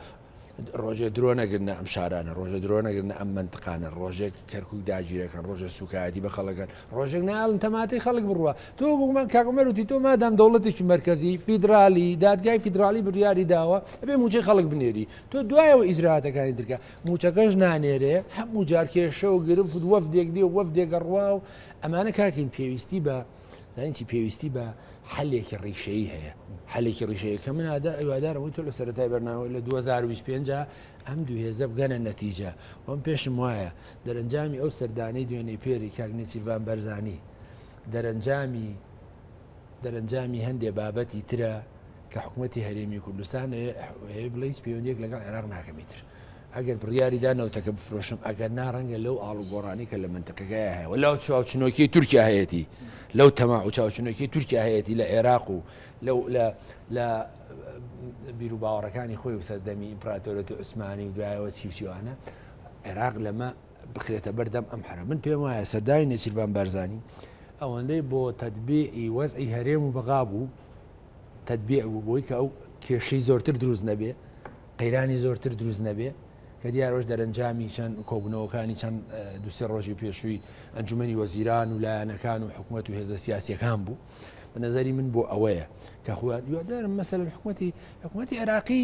ڕۆژێ درۆ نەگرنە ئەم شارانە ڕۆژە درۆ نەگرنە ئەم منتقانە ڕۆژێک کەرکک داگیرەکەن ڕۆژە سوکایەتی بە خەڵەکەن ڕۆژێک ناڵن تەماتەی خەڵک بڕوە تۆ بگومان کاکەمەروتی تۆ مادام دەوڵەتێکی مرکزی فیدرالی دادگای فیدرالی بڕیاری داوە ئەبێ موچەی خەڵک بنێری تۆ دوایەوە ئیجراتەکانی ترکە موچەکەش نانێرێ هەموو جار کێشە و گرفت وەفدێک دێ و وەفدێک ئەڕوا و ئەمانە کاکین پێویستی بە زانین چی پێویستی بە حەلێکی ڕیشەیی هەیە حەلێکی ڕیشەیە کە من ئادا ئەوادارم تۆ لە سەرەتای بەرنامە لە 2025 ئەم دوو هێزە بگەنە نەتیجە وەم پێشم وایە دەرەنجامی ئەو سەردانەی دوێنێ پێری کاک نێچیرڤان بەرزانی دەرەنجامی دەرەنجامی هەندێ بابەتی ترە کە حکوومەتی هەرێمی کوردستان هەیە بڵێ هیچ پەیوەندیەک لەگەڵ عێراق ناکەمی تر ئەگەر بڕیاریدا نەوتەکە بفرۆشم ئەگەر ناڕەنگە لەو ئاڵوگۆڕانی کە لە منتقەکەی هەیە و لەو چاوچنۆکی تورکیا هەیەتی لەو تەما و چاوچنۆکی تورکیا هەیەتی لە عێراق و لەو لە لە بیر و باوەڕەکانی خۆی و سەردەمی ئیمپراتۆرەتی عوسمانی و دوایەوە چی و چیوانە عێراق لەمە بخرێتە بەردەم ئەم حەرە من پێم وایە سەردانی نێچیرڤان بارزانی ئەوەندەی بۆ تەتبیعی وەزعی هەرێم و بەغا بوو تەتبیع بوو بۆی کە ئەو کێشەی زۆرتر دروست نەبێ قەیرانی زۆرتر دروست نەبێ کە دیارۆش دەرەنجامی چەند کۆبوونەوەکانی چەند دوسێ ڕۆژی پێشووی ئەنجومەنی وەزیران و لایەنەکان و حکوومەت و هێزە سیاسیەکان بوو. بە نظری من بۆ ئەوەیە کە خوا هیوادارم مەسەلەن حکوومەتی حکوومەتی عێراقی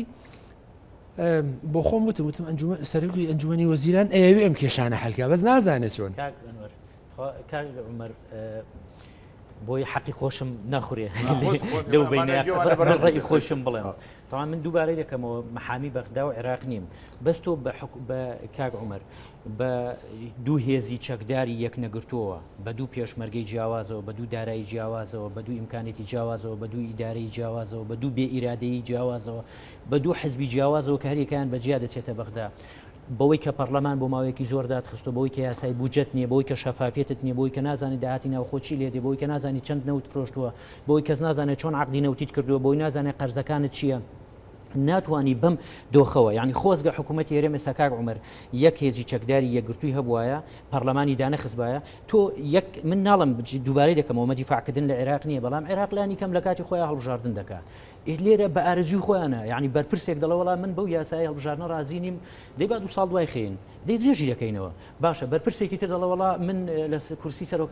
بۆ خۆم وتم وتم ئەنجومەن سەرۆکی ئەنجومەنی وەزیران ئەیەوێ ئەم کێشانە حەلکا بەس نازانێت چۆن. کاک ئەنوەر کاک عومەر بۆی حەقی خۆشم نەخورێ لەو بینە خۆشم بڵێم تەوا من دووبارەی دەکەمەوە محامی بەغدا و عێراق نیم بەس تۆ بە بە کاک عمر بە دوو هێزی چەکداری یەک نەگرتووە بە دوو پێشمەرگەی جیاوازەوە بە دوو دارایی جیاوازەوە بە دوو ئیمکانێتی جیاوازەوە بە دوو ئیدارەی جیاوازەوە بە دوو بێ ئیرادەیی جیاوازەوە بە دوو حزبی جیاوازەوە کە هەریەکەیان بە جیا دەچێتە بەغدا بەوەی کە پەڕلەمان بۆ ماوەیەکی زۆر داتخستوە، بەوەی کە یاسای بودجەت نیە، بەوەی کە شەفافیەتت نیە، بەوەی کە نازانی داهاتی ناوخۆ چی لێدێ، بەوەی کە نازانی چەند نەوت فرۆشتوە، بەوەی کەس نازانێت چۆن عەقدی نەوتیت کردوە، بەوەی نازانێت قەرزەکانت چیە، ناتوانی بەم دۆخەوە، یانی خۆزگە حکوومەتی هەرێم ئێستا کاک عومەر یەک هێزی چەکداری یەکگرتووی هەبوایە، پەڕلەمانی دانەخستبایە، تۆ یەک من ناڵم دووبارەی دەکەمەوە ئەمە دیفاعکردن لە عێراق نییە، بەڵام عێراق لانی کەم لە کاتی خۆیان هەڵبژاردن دەکا. لێرە بە ئارەزووی خۆیانە یعنی بەرپرسێک دەڵێ وەڵا من بەو یاسای هەڵبژاردنە ڕازی نیم دەی با دوو ساڵ دوای خەین دەی درێژی دەکەینەوە باشە بەرپرسێکی تر دەڵێ وەڵا من لە کورسی سەرۆک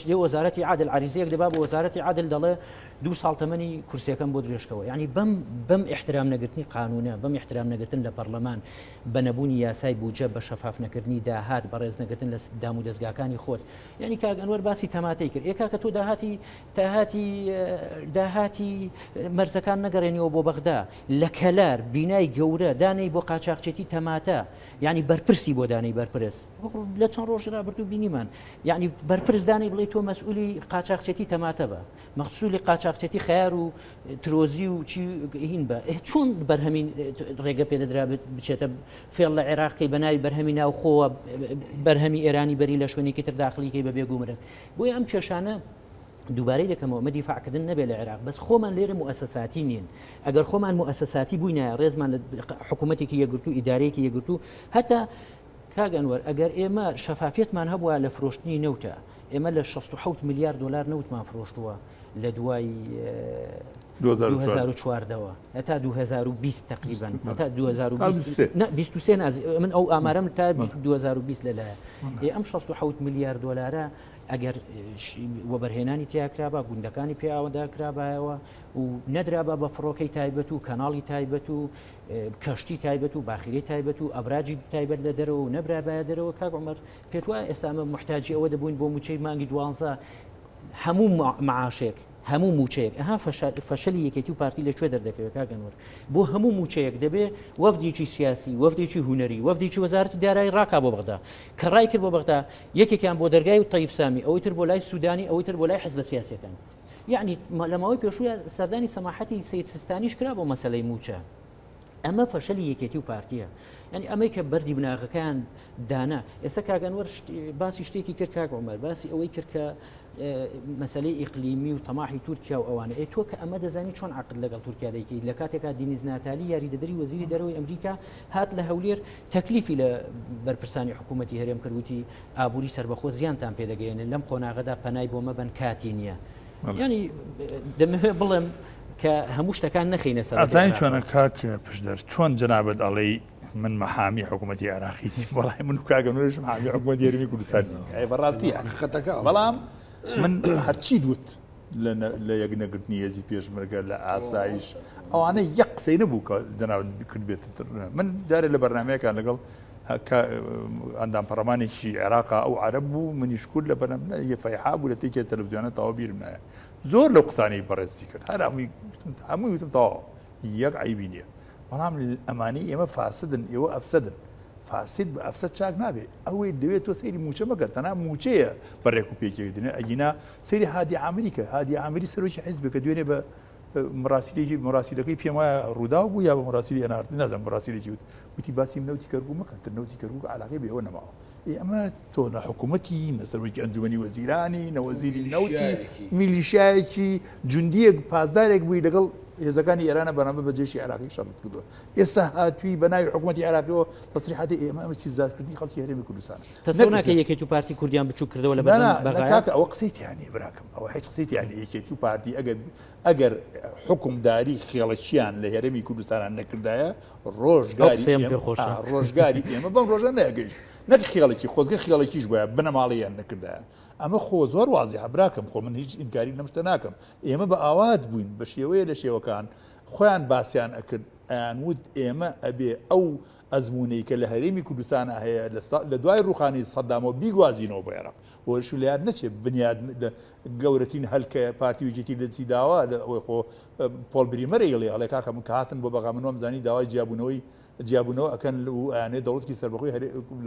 لە وەزارەتی عادل عریزەیەک دەبا بۆ وەزارەتی عادل دەڵێ دوو ساڵ تەمەنی کورسیەکەم بۆ درێژکەوە یعنی بەم بەم احترام نەگرتنی قانونە بەم احترام نەگرتن لە پەرلەمان بە نەبوونی یاسای بودجە بە شەفاف نەکردنی داهات بەڕێز نەگرتن لە دام و دەزگاکانی خۆت یعنی کاک ئەنوەر باسی تەماتەی کرد ئێ کاکە تۆ داهاتی داهاتی داهاتی مەرزەکان نەگەڕێنیەوە بۆ بەغدا لە کەلار بینای گەورە دانەی بۆ قاچاقچێتی تەماتە یعنی بەرپرسی بۆ دانەی بەرپرس لە چەند ڕۆژی ڕابردوو بینیمان یعنی بەرپرس دانەی بڵێ تۆ مەسئولی قاچاقچێتی تەماتە بە مەخسولی قاچاقچێتی خەیار و ترۆزی و چی هین بە چۆن بەرهەمی ڕێگە پێدەدرا بچێتە فێڵ لە عێراقی بە ناوی بەرهەمی ناوخۆوە بەرهەمی ئێرانی بەری لە شوێنێکی تر داخلیکەی بە بێگومرک بۆیە ئەم کێشانە دووبارەی دەکەمەوە ئەمە دیفاعکردن نەبێت لە عێراق بەس خۆمان لێرە موئەسەساتی نین ئەگەر خۆمان موئەسەساتی بووینایە ڕێزمان لە حکوومەتێکی یەکگرتوو ئیدارەیەکی یەکگرتوو هەتا کاک ئەنوەر ئەگەر ئێمە شەفافیەتمان هەبووە لە فرۆشتنی نەوتە ئێمە لە 67 میلیارد دلار نەوتمان فرۆشتووە لە دوای 2014ەوە هەتا 2020 تقریبا هەتا 2023 نازی من ئەو ئامارم تا 2020 لەلایە ئەم 67 میلیارد دلارە ئەگەر وەبەرهێنانی تیا کرابا گوندەکانی پێ ئاوەدا کرابایەوە و نەدرابا بە فڕۆکەی تایبەت و کەناڵی تایبەت و کەشتی تایبەت و باخیرەی تایبەت و ئەبراجی تایبەت لە دەرەوە و نەبرابایە دەرەوە کاک عمر پێت وایە ئێستا ئەمە محتاجی ئەوە دەبووین بۆ موچەی مانگی دوانزە هەموو معاشێک هەموو موچەیەک ئەها فەشەلی یەکێتی و پارتی لە کوێ دەردەکەوێت کاک ئەنوەر بۆ هەموو موچەیەک دەبێ وەفدێکی سیاسی وەفدێکی هونەری وەفدێکی وەزارەتی دارایی ڕاکا بۆ بەغدا کە ڕای کرد بۆ بەغدا یەکێکیان بۆ دەرگای و تەیف سامی ئەوەی تر بۆ لای سودانی ئەوەی تر بۆ لای حزبە سیاسیەکان یعنی لە ماوەی پێشووە سەردانی سەماحەتی سید سیستانیش کرا بۆ مەسەلەی موچە ئەمە فەشەلی یەکێتی و پارتیە یعنی ئەمەی کە بەردی بناغەکان دانا ئێستا کاک ئەنوەر باسی شتێکی کرد کاک عمر باسی ئەوەی کرد کە مەسلەی ئیقلیمی و تەماحی تورکیا و ئەوانە ئێ تۆ کە ئەمە دەزانی چۆن عقد لەگەڵ تورکیا دەیکەیت لە کاتێکا دینیز ناتالی یاریدەدەری وەزیری دەرەوەی ئەمریکا هات لە هەولێر تەکلیفی لە بەرپرسانی حکوومەتی هەرێم کرد وتی ئابووری سەربەخۆ زیانتان پێدەگەیەنن لەم قۆناغەدا پەنای بۆ مەبەن کاتی نییە ینی دەمەوێت بڵێم کە هەموو شتەکان نەخینە سەر ئەزانی چۆنە کاک پشدەر چۆن جەنابت ئەڵێی من مەحامی حکوومەتی عێراقی نیم وەڵای من و کاک ئەنوەریش محامی حکوومەتی هەرێمی کوردستان نیم ئەی بەڕاستی حەقیقەتەکە بەڵام من هەرچی دوت لە یەک نەگرتنی هێزی پێشمەرگە لە ئاسایش ئەوانە یەک قسەی نەبوو کە جەناب کرد بێت من جارێ لە بەرنمەیەکان لەگەڵ ئەندام پەرلەمانێکی عێراقا ئەو عەرەب بوو منیش کورد لە بەرنامە فەیحا بوو لە تێکێ تەلەڤزیۆنە تەواو بیرم نایە زۆر لەو قسانەی بەڕێزی کرد هەر هەمووی هەمووی وتم تەواو یەک عەیبی نییە بەڵام ئەمانەی ئێمە فاسدن ئێوە ئەفسەدن فاسد بە ئەفسەد چاک نابێ ئەوەی دەوێت تۆ سەیری موچە مەکە تەنها موچەیە بە ڕێک و پێکێک دێنێ ئەگینا سەیری هادی عامری کە هادی عامری سەرۆکی حیزبێکە دوێنێ بە مراسیلێکی مراسیلەکەی پێم وایە ڕووداو بوو یا بە مراسیلی ئەنارد نازانم مراسیلێکی وت وتی باسی نەوتی کەرکوک مەکەن تر نەوتی کەرکوک علاقەی بە ئێوە نەماوە ئێ ئەمە تۆ نە حکوومەتی نە سەرۆکی ئەنجومەنی وەزیرانی نە وەزیری نەوتی میلیشیایەکی جوندیەک پاسدارێک بووی لەگەڵ هێزەکانی ئێرانە بەرامبەر بە جێشی عێراقی شەڕت کردووە ئێستا هاتووی بە ناوی حکوومەتی عێراقیەوە تەسریحاتی ئێمە ئەمە استیفزازکردنی خەڵکی هەرێمی کوردستان تەسەور ناکەی یەکێتی و پارتی کوردیان بچوک کردەوە لە بەردەم بەغایە؟ کاکە ئەوە قسەی تیا نییە براکەم ئەوە هیچ قسەی تیا نییە یەکێتی و پارتی ئەگەر ئەگەر حوکمداری خێڵەکیان لە هەرێمی کوردستانان نەکردایە ڕۆژگاری قسەیەم پێ خۆشە. ڕۆژگاری ئێمە بەم ڕۆژە نەگەیشت نەک خێڵێکی خۆزگە خێڵێکیش بووە بنەماڵەیان نەکردایە. ئەمە خۆ زۆر وازیحە براکەم خۆ من هیچ ئینکاری لەم شتە ناکەم ئێمە بە ئاوات بووین بە شێوەیە لە شێوەکان خۆیان باسیان ئەکرد ئەیان وت ئێمە ئەبێ ئەو ئەزموونەی کە لە هەرێمی کوردستانا هەیە لە دوای ڕووخانی سەدامەوە بیگوازینەوە بۆ عێراق بۆش لە یاد نەچێت بنیاد گەورەترین هەل کە پارتی و یەکێتی لە چی داوە ئەوەی خۆ پۆل بریمەر ئەیڵێ ئەڵێ کاکە من کە هاتن بۆ بەغا من وام زانی داوای جیابوونەوەی جیابوونەوە ئەکەن و ئەیانێ دەوڵەتێکی سەربەخۆی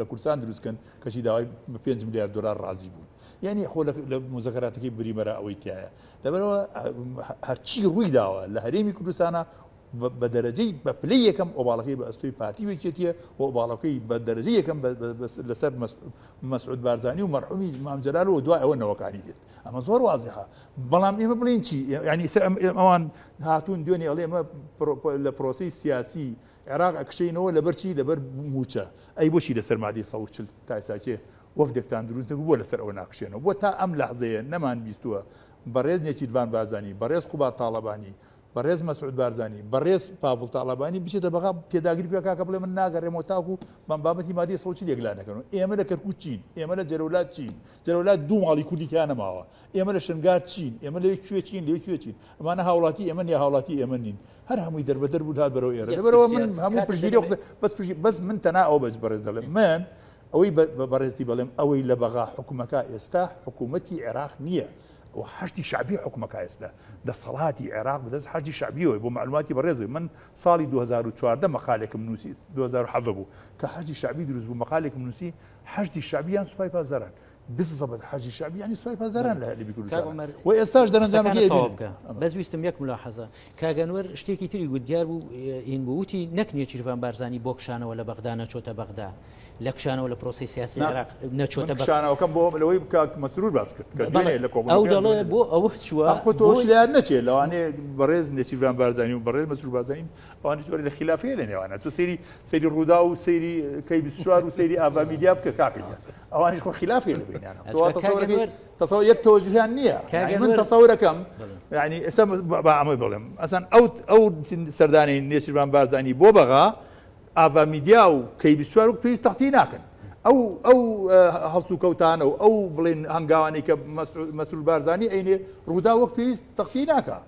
لە کوردستان دروست کەن کەچی داوای بە 5 ملیار دلار ڕازی بوون یعنی خۆ لە مزەکەراتەکەی بریمەرە ئەوەی تایە لەبەرەوە هەرچی ڕووی داوە لە هەرێمی کوردستانە بە دەرەجەی بە پلەی یەکەم ئۆباڵەکەی بە ئەستۆی پارتی و یەکێتیە و ئۆباڵەکەی بە دەرەجەی یەکەم لەسەر مەسعود بارزانی و مەرحومی مام جەلال و دوای ئەوە نەوەکانی دێت ئەمە زۆر وازحە بەڵام ئێمە بڵین چی یعنی ئەوان هاتوون دوێنێ ئەڵێ ئێمە لە پرۆسەی سیاسی عێراق ئەکشینەوە لەبەر چی لەبەر موچە ئەی بۆچی لەسەر مادەی 140 تایساکێ وەفدێکتان دروست نەبوو بۆ لەسەر ئەوە ناکشێنەوە بۆ تا ئەم لەحزەیە نەمان بیستووە بەڕێز نێچیرڤان بارزانی بەڕێز قوباد تاڵەبانی بەڕێز مەسعود بارزانی، بەڕێز پاڤڵ تاڵەبانی بچێتە بەغا پێداگری بکا کاکە بڵێ من ناگەڕێمەوە تاکو بەم بابەتی مادەی 140 یەکلا نەکەنەوە. ئێمە لە کەرکوک چین؟ ئێمە لە جەلەولا چین؟ جەلەولا دوو ماڵی کوردی تیا نەماوە. ئێمە لە شنگار چین؟ ئێمە لەوێ کوێ چین؟ لەوێ کوێ چین؟ ئەمانە هاوڵاتی ئێمەن یا هاوڵاتی ئێمە نین؟ هەر هەمووی دەربەدەر بوو هات بەرەو ئێرە. لەبەرەوە من هەموو پشتگیری بەس پشتگیری بەس من تەنها ئەوە بەس بەڕێز دەڵێم من ئەوەی بە بەڕێزتی بەڵێم ئەوەی لە بەغا حکومەکە ئێستا حکوومەتی عێراق نییە. ئەوە حەشدی شەعبی حوکمەکا ئێستا دەسەڵاتی عێراق بەدەست حەشدی شەعبیەوەی بۆ معلوماتی بەڕێزی من ساڵی 2014 مەقالێکم نووسی 2017 بوو کە حەشدی شەعبی دروست بوو مەقالێکم نووسی حەشدی شەعبی یان سوپای پاسداران بالضبط حەشدی شەعبی یانی سوپای پاسداران لە هەرێمی کوردستان و ئێستاش دەرەنجامەکەی تەواو بکە بەس ویستم یەک ملاحەزە کاک ئەنوەر شتێکی تری گوت دیار بوو ئین بوو وتی نەک نێچیرڤان بارزانی بۆ کشانەوە لە بەغدا نەچۆتە بەغدا لە کشانەوە لە پرۆسی سیاسی عێراق نەچۆتە کشانەوەکەم بۆ لەوەی کاک مەسرور باس کرد کە دوێنێ لە کۆبوونەوە ئەو دەڵێ بۆ ئەوە چووە خۆ تۆش لەیاد نەچێت لەوانەیە بەڕێز نێچیرڤان بارزانی و بەڕێز مەسرور بارزانی ئەوانە جۆرە لە خلافەیە لە نێوانە تۆ سەیری سەیری ڕوودا و سەیری کەی 24 و سەیری ئاڤا میدیا بکە کاکە ئەوانیش خۆ خلافەیە لە بینیانە تۆ تەسەورەکەی تەسەور یەک تەوەجوهیان نییە یعنی من تەسەورەکەم یعنی ئێستا با ئەمەی بڵێم ئەسان ئەو ئەو سەردانی نێچیرڤان بارزانی بۆ بەغا ئاڤا میدیا و کەی 24 وەک پێویست تەغتیە ناکەن ئەو ئەو هەڵسوکەوتانە و ئەو بڵێن هەنگاوانەی کە مەسرور بارزانی ئەینێ ڕوودا وەک پێویست تەغتیە ناکە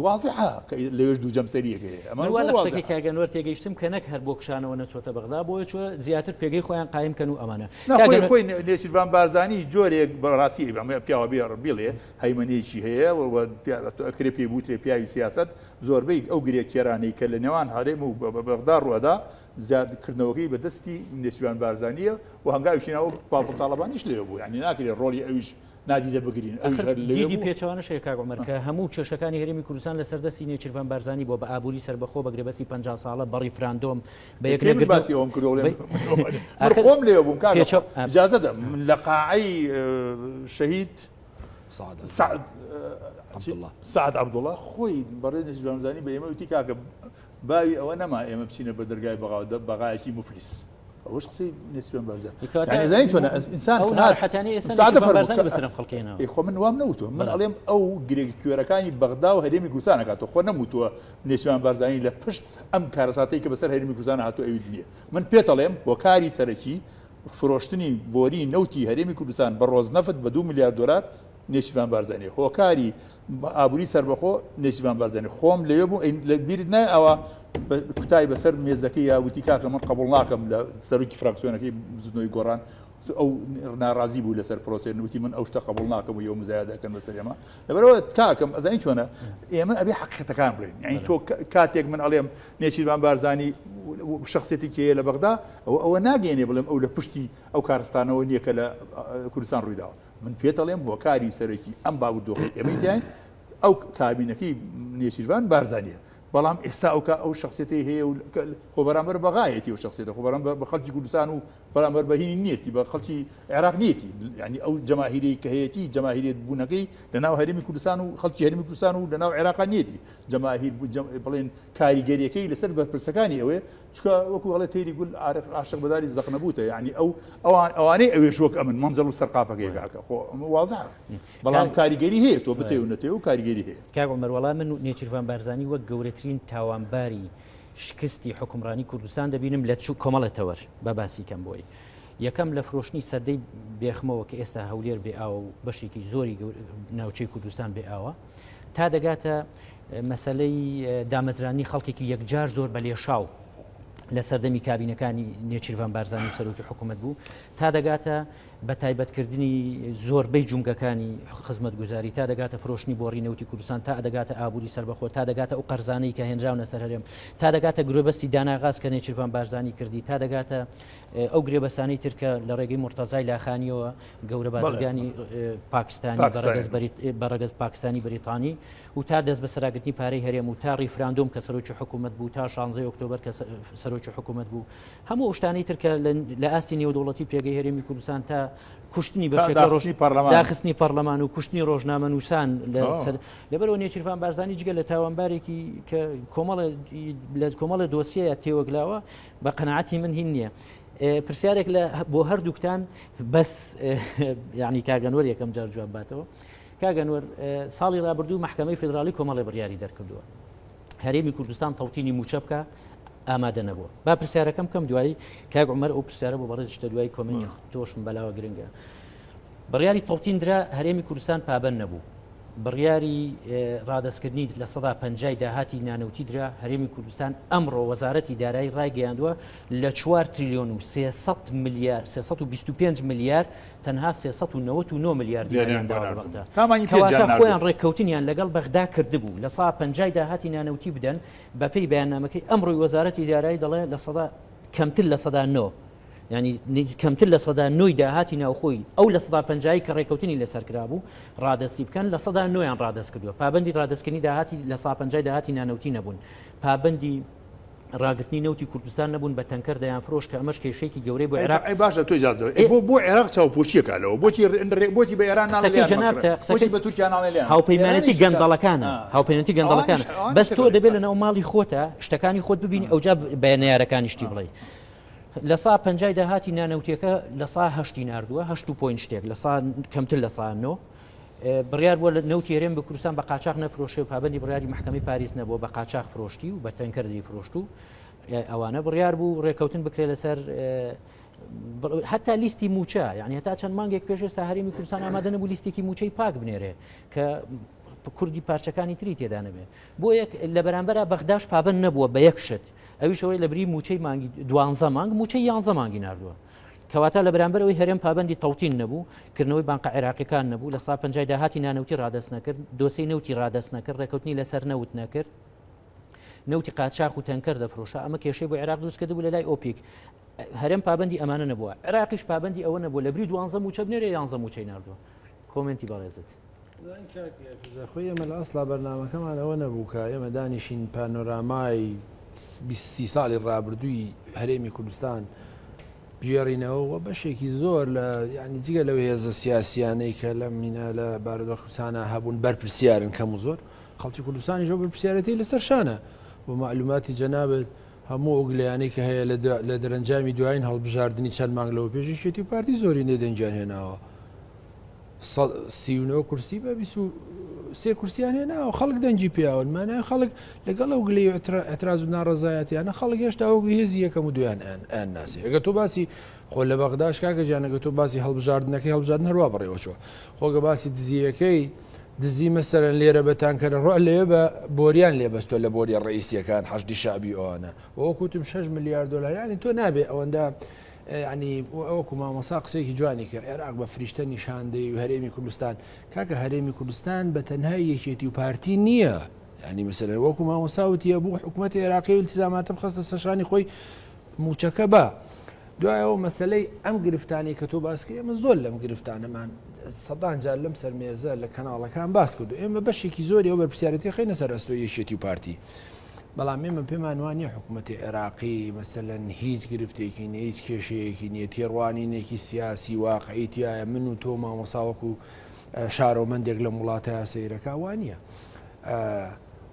وازحە کە لەوێش دوو جەمسەریەک هەیە ئەمە وا لە قسەکەی کاک ئەنوەر تێگەیشتم کە نەک هەر بۆ کشانەوە نەچۆتە بەغدا بۆیە چوە زیاتر پێگەی خۆیان قایم کەن و ئەمانە خۆی خۆی نێچیرڤان بارزانی جۆرێک بەڕاستی ئەمە پیاوە بێ بیڵێ هەیمەنەیەکی هەیە و ئەکرێ پێی بوترێ پیاوی سیاسەت زۆربەی ئەو گرێ کێرانەی کە لە نێوان هەرێم و بەغدا ڕوەدا زیاد کردنەوەکەی بە دەستی نێچیرڤان بارزانییە و هەنگاویشی ناوە پاڤڵ تاڵەبانیش لەوێ بوو یانی ناکرێ ڕۆڵی ئەویش نادیدە بگرین ئەویش هەر لەوێ دیدی بوو. پێچەوانەش هەیە کاک عومەر کە هەموو کێشەکانی هەرێمی کوردستان لەسەر دەستی نێچیرڤان بارزانی بووە بە ئابووری سەربەخۆ بە گرێبەستی 50 ساڵە بە ڕیفراندۆم بە یەک پێ من نەگرتن باسی ئەوەم کردووە بڵێم بە- من ئاخر خۆم لێوە بووم کاکە پێچە ئیجازە دە من لە قاعەی شەهید سعد سعد عەبدوڵڵا. سعد عەبدوڵڵا خۆی بەڕێز نێچیرڤان بارزانی بە ئێمە وتی کاکە باوی ئەوە نەما ئێمە بچینە بە دەرگای بەغاوە بەغایەکی موفلیس ئەوەش قسەی نێچیرڤان بارزانی یعنی زانی چۆنە ئینسان ئەو ناڕەحەتانەی ئێستا نێچیرڤان بارزانی بەسەر ئەم خەڵکە هێناوە. ئەی خۆ من وام نەوتووە من ئەڵێم ئەو گرێ کوێرەکانی بەغدا و هەرێمی کوردستان ئەکاتەوە خۆ نەموتووە نێچیرڤان بارزانی لە پشت ئەم کارەساتەی کە بەسەر هەرێمی کوردستان هاتووە ئەوی نییە من پێت ئەڵێم هۆکاری سەرەکی فرۆشتنی بۆری نەوتی هەرێمی کوردستان بە ڕۆزنەفت بە 2 میلیارد دۆلار نێچیرڤان بارزانی هۆکاری ئابووری سەربەخۆ نێچیرڤان بارزانی خۆم لەوێ بوو لە بیرت نایە ئەوە کوتای بەسەر مێزەکەی یا وتی کاکە من قبوڵ ناکەم لە سەرۆکی فراکسیۆنەکەی بزوتنەوەی گۆڕان ئەو ناڕازی بوو لەسەر پرۆسێ وتی من ئەو شتە قبوڵ ناکەم و یەو مزایدە ئەکەن بەسەر ئێمە لەبەرەوە کاکەم ئەزانی چۆنە ئێمە ئەبێ حەقیقەتەکان بڵێین یعنی تۆ کاتێک من ئەڵێم نێچیرڤان بارزانی شخصێتی کێیە لە بەغدا ئەوە ئەوە ناگەێنێ بڵێم ئەو لە پشتی ئەو کارستانەوە نییە کە لە کوردستان ڕوویداوە من پێت ئەڵێم هۆکاری سەرەکی ئەم بارودۆخەی ئێمەی تیاین ئەو کابینەکەی نێچیرڤان بارزانیە بەڵام ئێستا ئەو ئەو شخصێتی هەیە و خۆ بەرامبەر بەغایەتی و شخصێتە خۆ بەرامبەر بە خەڵکی کوردستان و بەرامبەر بە هینی نیەتی بە خەڵکی عێراق نیەتی یعنی ئەو جەماهیری کە هەیەتی جەماهیریت بوونەکەی لە ناو هەرێمی کوردستان و خەڵکی هەرێمی کوردستان و لە ناو عێراقا نیەتی جەماهیر بڵێن کاریگەریەکەی لەسەر بەرپرسەکانی ئەوێ چونکە وەکو ئەڵێ تەیری گول عارف عاشق بەداری زەق نەبووتە یعنی ئەو ئەوان ئەوانەی ئەوێش وەک ئەمن مەنجەڵ و سەرقاپەکەی کاکە خۆ ئەمە وازحە بەڵام کاریگەری هەیە تۆ بتێ و نەتێ و کاریگەری هەیە. کاک عومەر وەڵا من نێچیرڤان بارزانی وەک گەورەترین تاوانباری شکستی حوکمڕانی کوردستان دەبینم لە چ کۆمەڵێ تەوەر با باسی کەم بۆی. یەکەم لە فرۆشتنی سەدەی بێخمەوە کە ئێستا هەولێر بێ ئاوە و بەشێکی زۆری ناوچەی کوردستان بێ ئاوە تا دەگاتە مەسلەی دامەزرانی خەڵکێکی یەکجار زۆر بە لێشاو لە سەردەمی کابینەکانی نێچیرڤان بارزانی و سەرۆکی حکوومەت بوو تا دەگاتە بە تایبەتکردنی زۆربەی جومگەکانی خزمەتگوزاری تا دەگاتە فرۆشتنی بۆڕی نەوتی کوردستان تا دەگاتە ئابووری سەربەخۆ تا دەگاتە ئەو قەرزانەی کە هێنراونە سەر هەرێم تا دەگاتە گرێبەستی داناغاز کە نێچیرڤان بارزانی کردی تا دەگاتە ئەو گرێبەستانەی تر کە لە ڕێگەی مورتەزای لاخانیەوە گەورە بازرگانی پاکستانی بە ڕەگەز پاکستانی بەریتانی و تا دەست بەسەراگرتنی پارەی هەرێم و تا ڕیفراندۆم کە سەرۆکی حکوومەت بوو تا 16 ئۆکتۆبەر کە سەرۆکی حکوومەت بوو هەموو ئەو شتانەی تر کە لە ئاستی نێودەوڵەتی پێگەی هەرێمی کوردستان تا کوشتنی بەشێک لە ڕۆژ داخستنی پەرلەمان و کوشتنی ڕۆژنامەنووسان لەسەر لەبەرەوە نێچیرڤان بارزانی جگە لە تاوانبارێکی کە کۆمەڵە لە کۆمەڵە دۆسیەیە تێوەگلاوە بە قەناعەتی من هین نییە. پرسیارێک لە بۆ هەردووکتان بەس یعنی کاگەنوەر یەکەم جار جواب باتەوە کاگەنوەر ساڵی رابردوو محکمەی فیدراڵی کۆمەڵی بڕیاری دەرکردووە هەرێمی کوردستان تەوتینی مووچە بکە ئامادە نەبووە با پرسیارەکەم کەم دوایی کاک عمر ئەو پرسیارە بۆ بەڕێز شتە دوای کۆمنت تۆشم بەلاوە گرنگە بڕیاری تەوتین درا هەرێمی کوردستان پابند نەبوو بڕیاری ڕادەستکردنی 50% داهاتی نانەوتی درا هەرێمی کوردستان ئەمڕۆ وەزارەتی دارایی ڕایگەیاندووە لە 4 تریلیۆن و 300 ملیار 325 ملیار تەنها 399 ملیار دیناریان داوە بە بەغدا. کەواتە خۆیان ڕێککەوتنیان لەگەڵ بەغدا کردبوو لە سا پەنجای داهاتی نانەوتی بدەن، بەپێی بەیاننامەکەی ئەمڕۆی وەزارەتی دارایی دەڵێ لە سەدا کەمتر لە سەدا نۆ یانی کەمتر لە سەدا نۆی داهاتی ناوخۆی ئەو لە سەدا پەنجای کە ڕێککەوتنی لەسەر کرابوو ڕادەستی بکەن لە سەدا نۆیان ڕادەست کردووە پابەندی ڕادەستکردنی داهاتی لە سا پەنجای داهاتی نانەوتی نەبوون پابەندی ڕاگرتنی نەوتی کوردستان نەبوون بە تەنکەر دەیانفرۆشت کە ئەمەش کێشەیەکی گەورەی بۆ عێراق ئەی باشە تۆ ئیجازە ئەی بۆ بۆ عێراق چاوپۆشیەکا لەوە بۆچی بۆچی بە ئێران ناڵێ قسەکەی لێیان جەنابتە مەکڕن بۆچی قسەکەی بە تورکیا ناڵێ لێیان مەکڕن هاوپەیمانێتی ئێرانیش گەندەڵەکانە هاوپەیمانێتی ئەوانیش گەندەڵەکانە ئەوانیش بەس تۆ دەبێت ئەکا لەناو ماڵی خۆتە شتەکانی خۆت ببینی ئەوجا بە نەیارەکانی شتی بڵێی لە سا پەنجای داهاتی نانەوتیەکە لە سا هەشتی ناردووە هەشت و point شتێک لە سا کەمتر لە سا نۆ بڕیار بووە نەوتی هەرێم بە کوردستان بە قاچاخ نەفرۆشێ و پابەندی بڕیاری مەحکەمەی پاریس نەبووە بە قاچاخ فرۆشتی و بە تەنکەر دەیفرۆشت و ئەوانە بڕیار بوو ڕێکەوتن بکرێت لەسەر هەتا لیستی موچە یعنی هەتا چەند مانگێک پێش ئێستا هەرێمی کوردستان ئامادە نەبوو لیستێکی موچەی پاک بنێرێ کە کوردی پارچەکانی تری تێدا نەبێ بۆ یەک لە بەرامبەرا بەغداش پابند نەبووە بە یەک شت ئەویشەوەی لە بری موچەی مانگی دوانزە مانگ موچەی یانزە مانگی نردووە کەواتە لە بەرامبەر ئەوەی هەرێم پابەندی تەوتین نەبوو، کردنەوەی بانقە عێراقیەکان نەبوو، لە سا پەنجای داهاتی نانەوتی ڕادەست نەکرد، دۆسێی نەوتی ڕادەست نەکرد، ڕێکەوتنی لەسەر نەوت نەکرد، نەوتی قاچاخ و تەنکەر دەفرۆشا، ئەمە کێشەی بۆ عێراق دروست کردبوو لە لای ئۆپیک. هەرێم پابەندی ئەمانە نەبووە، عێراقیش پابەندی ئەوە نەبووە لە بری دوانزە مووچە بنێرێ یانزە مووچەی ناردووە. کۆمێنتی بەڕێزت. خۆی ئێمە لە ئەسڵا بەرنامەکەمان ئەوە نەبوو کە ئێمە دانیشین پانۆرامای 20 ساڵی ڕابردووی هەرێمی کوردستان بگێڕینەوە و بەشێکی زۆر لە ینی جگە لەو هێزە سیاسیانەی کە لە مینا لە بارودۆخسانە هەبوون بەرپرسیارن کەم و زۆر خەڵکی کوردستانی ژۆ بەرپرسیارەتی لەسەر شانە بۆ معلوماتی جەنابەت هەموو ئەو گلەیانەی کە هەیە لە دەرەنجامی دوایین هەڵبژاردنی چەند مانگ لەوە پێش یەکێتی و پارتی زۆری نێدەنگیان هێناوە 39 کورسی بە 23 کورسیان هێناوە خەڵک دەنگی پیاون مانای خەڵک لەگەڵ ئەو گلەی ئەتراز و ناڕەزایەتیانە خەڵک هێشتا وەکو هێزی یەکەم و دویان ئەیان ناسی ئەگە تۆ باسی خۆ لە بەغداش کاکە گیانەگە تۆ باسی هەڵبژاردنەکەی هەڵبژاردن هەروە بەڕێوەچوە خۆگە باسی دزیەکەی دزی مەسەرەن لێرە بە تانکەرە ڕۆ لەوێ بە بۆریان لێ بەستۆ لە بۆریە ڕئیسیەکان حەشدی شەعبی ئەوانە وەکوتم 6 ملیار دلار یعنی تۆ نابێ ئەوەندە ینی وەکو مامۆسا قسەیەکی جوانی کرد عێراق بە فریشتە نیشاندەی و هەرێمی کوردستان کاکە هەرێمی کوردستان بە تەنها یەکێتی و پارتی نییە ینی مەسەلەن وەکو مامۆسا وتیە بوو حکوومەتی عێراقی و التزاماتە بخستە سەرشانی خۆی موچەکە بە دوایەوە مەسلەی ئەم گرفتانی کە تۆ باس کرد ئێمە زۆر لەم گرفتانەمان سەدان جار لەم سەرمێزە لە کەناڵەکان باس کردو ئێمە بەشێکی زۆری ئەو بەرپرسیارەتی خەینە سەر ئەستۆی یەکێتی و پارتی بەڵام ئێمە پێمان وانە حکوومەتی عێراقی مەسەلەن هیچ گرفتێکی نیە هیچ کێشەیەکی نیە تێڕوانینێکی سیاسی واقعی تایە من و تۆ مامۆساوەکو شارۆمەندێک لەم وڵاتە سەیرەکە وانە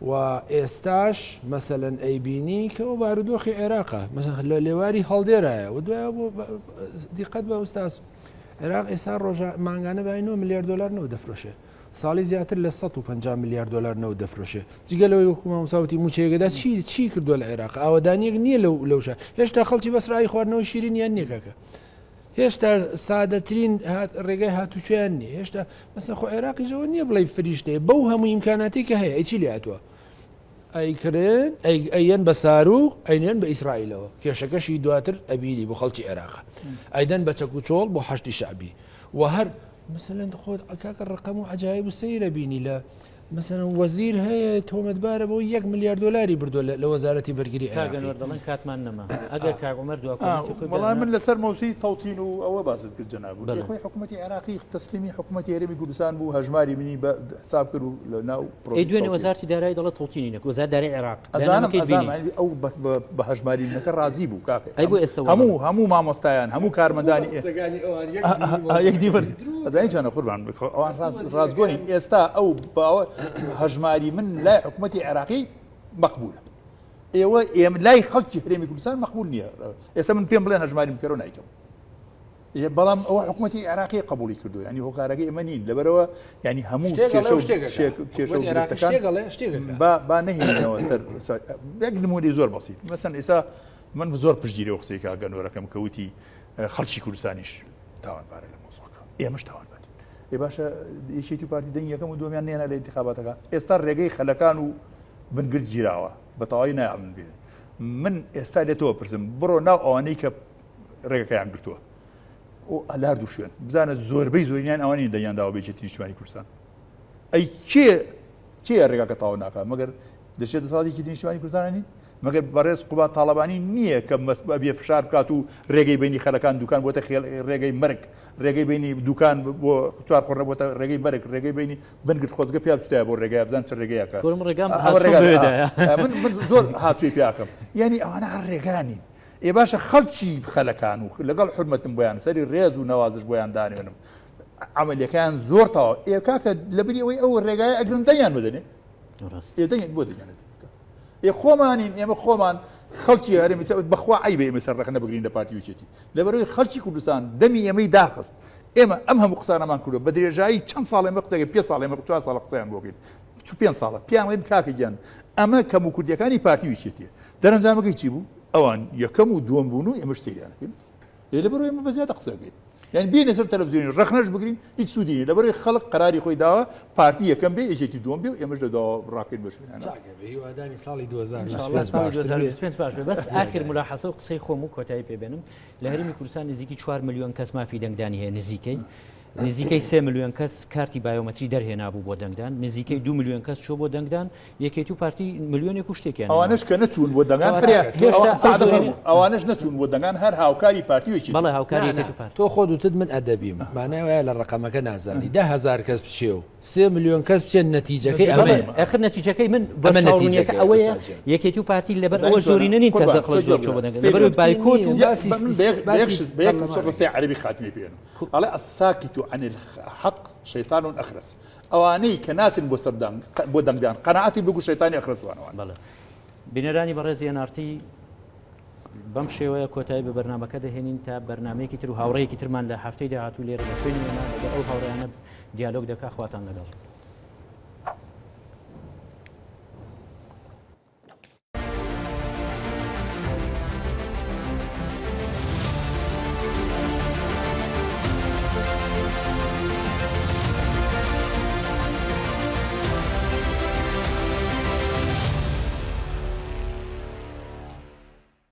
و ئێستاش مەسەلەن ئەیبینی کە ئەو بارودۆخی عێراقە مەسەلەن لە لێواری هەڵدێرایە و دوای بۆ دیقەت بە ئوستاز عێراق ئێستا ڕۆژە مانگانە بای 9 ملیار دلار نەوت دەفرۆشێ ساڵی زیاتر لە 150 ملیار دلار نەوت دەفرۆشێ جگە لەوەی وەکو مامۆستا وتی مووچەیەکەدا چی چی کردووە لە عێراق ئاوەدانیەک نییە لەو لەوشە هێشتا خەڵکی بەسرایی خواردنەوەی شیرینیان نییە کاکە. هێشتا سادەترین ڕێگای هاتوچۆیان نییە هێشتا مەسە خۆ عێراقیشەوە نییە بڵێ فریشتەیە بەو هەموو ئیمکاناتی کە هەیە ئەی چی لێ هاتووە ئەیکرێن ئەیەن بە ساروخ ئەینێن بە ئیسرائیلەوە کێشەکەشی دواتر ئەبینی بۆ خەڵکی عێراقە ئەیدەن بە چەک و چۆڵ بۆ حەشدی شەعبی و هەر مثلەن خۆت کاکە ڕقەم و عجایب و سەیرە بینی لە مثلەن وەزیر هەیە تۆمەتبارە بۆ یەک ملیار دۆلاری بردووە لە وەزارەتی بەرگری کاک ئەنوەر دەڵێن کاتمان نەما ئەگەر کاک عومەر دوا کۆمێنتی خۆی وەڵا من لەسەر مەوزوعی تەوتین و ئەوە باست کرد جەناب خۆی حکوومەتی عێراقی تەسلیمی حکوومەتی هەرێمی کوردستان بوو هەژماری منی بە حساب کرد و لە ناو ئەی دوێنێ وەزارتی دارایی دەڵێت تەوتینی نەکرد وەزارەت دارایی عێراق ئەزانم ئەزانم ئەو بە هەژماری منەکە ڕازی بوو کاکە ئەی بۆ ئێستا هەموو هەموو مامۆستایان هەموو کارمەندانی یەک دیبر ئەزانی چۆنە قوربان ئەوان ڕاستگۆنین ئێستا ئەو باوە هەژماری من لای حکوومەتی عێراقی مەقبولە ئێوە ئێم لای خەڵکی هەرێمی کوردستان مەقبول نییە ئێستا من پێم بڵێن هەژماری بکەرەوە نایکەم بەڵام ئەوە حکوومەتی عێراقی قبولی کردو ینی هۆکارەکەی ئەمە نین لەبەرەوە ینی هەموو با نەهێنەوە سەر یەک نمونەی زۆر بەسیت مەسەن ئێستا من زۆر پشتگیری و قسەی کاک ئەنوەرەکەم کە وتی خەڵکی کوردستانیش تاوانبارە لە مۆزۆکە ئێمەش تاوانبارین ئێ باشە یەکێتی و پارتی دەنگ یەکەم و دووەمیان نێنا لە انتخاباتەکە ئێستا ڕێگەی خەلەکان و بنگرد گیراوە بە تەواوی نایڵن بێ من ئێستا لێ تۆ پرسم بڕۆ ناو ئەوانەی کە ڕێگەکەیان گرتووە و لە هەردوو شوێن بزانە زۆربەی زۆرینیان ئەوانی دەنگیان داوە بە یەکێتی نیشتمانی کوردستان ئەی کێ کێ ڕێگاکە تەواو ناکات مەگەر دەچێت دەسەڵاتی یەکێتی نیشتمانی کوردستان نین مەگەر بەڕێز قوباد تاڵەبانی نییە کە بێ فشار بکات و ڕێگەی بینی خەلەکان دوکان بۆتە خێڵ ڕێگەی مەرگ ڕێگەی بینی دوکان بۆ چوار قڕە بۆتە ڕێگەی مەرگ ڕێگەی بینی بنگرت خۆزگە پیا بچتایە بۆ ڕێگای بزان چ ڕێگەیەکە کورم ڕێگام من زۆر هاتووی پیاکەم یعنی ئەوانە هەر ڕێگانین ئێ باشە خەڵکی خەلەکان و لەگەڵ حورمەتم بۆیان سەری ڕێز و نەوازش بۆیان دانێنم عملیەکان زۆر تەواو ئێ کاکە لەبری ئەوەی ئەو ڕێگایە ئەگرن دەنگیان بدەنێ ئێ دەنگ بۆ دەنگیان ئێ خۆمانین ئێمە خۆمان خەڵکی هەرێمی بەخوا عیبە ئێمە سەر ڕەخنە بگرین لە پارتی یەکێتی لەبەرەوەی خەڵکی کوردستان دەمی ئێمەی داخست ئێمە ئەم هەموو قسانەمان کردو بە درێژایی چەند ساڵ ئێمە قسەکە پێ ساڵ ئێمە چوار ساڵ قسەیان بۆ بکەین چ پێ ساڵە پیان وڵێن کاکە گیان ئەمە کەم و کوردیەکانی پارتی یەکێتیە دەرەنجامەکەی چی بوو؟ ئەوان یەکەم و دووەم بوون و ئێمەش سەیریان ئەکەین. لێ لەبەرئەوەی ئێمە بە زیادە قسە ئەکەین. یانی بێینە سەر تەلەفزیۆنی ڕەخنەش بگرین هیچ سوودی نییە. لەبەرئەوەی خەڵک قەراری خۆی داوە پارتی یەکەم بێ یەکێتی دووەم بێ و ئێمەش لە دواوە ڕاکەین بە شوێنیانە. چاکە بێ هیواداری ساڵی 2025 باشتر بێ. 2025 باش بێ. بەس ئاخر ملاحەزە و قسەی خۆم و کۆتایی پێ بێنم. لە هەرێمی کوردستان نزیکی 4 ملیۆن کەس مافی دەنگدانی هەیە نزیکەی. نزیکەی سێ ملیۆن کەس کارتی بایۆمەتری دەرهێنابوو بۆ دەنگدان، نزیکەی دوو ملیۆن کەس چووە بۆ دەنگدان، یەکێتی و پارتی ملیۆنێک و شتێکیان هێناوە. ئەوانەش کە نەچوون بۆ دەنگان هەر هێشتا ئەو زۆرینە. ئەوانەش نەچوون بۆ دەنگان هەر هاوکاری پارتی و یەکێتی. بەڵێ هاوکاری یەکێتی و پارتی. تۆ خۆت وتت من ئەدەبیم، مانای وایە لە ڕەقەمەکە نازانی، 10,000 کەس بچێ و سێ ملیۆن کەس بچێن نەتیجەکەی ئەمەیە. ئەخر نەتیجەکەی من بەرچاوڕوونیەکە ئەوەیە یەکێتی و پارتی لەبەر ئەوە زۆرینە نین کە خەڵک زۆر چووە بۆ دەنگدان، لەبەر ئەوەی بایکۆت و بە یەک ڕستەی عەرەبی خاتمەی پێ ئەڵێ الساکت عن الحق شیطان اخرس ئەوانەی کە ناچن بۆ سەر دەنگ بۆ دەنگدان قەناعەتی بگو شەیتانی ئەخرس وانەوان. بەڵێ بینەرانی بەڕێزی NRT بەم شێوەیە کۆتایی بە بەرنمەکە دەهێنین تا بەرنمەیەکی تر و هاوڕێیەکی ترمان لە هەفتەی داهاتوو لێرە لە شوێنی ئێمە لەگەڵ ئەو هاوڕێیانە دیالۆگ دەکا خواتان لەگەڵ.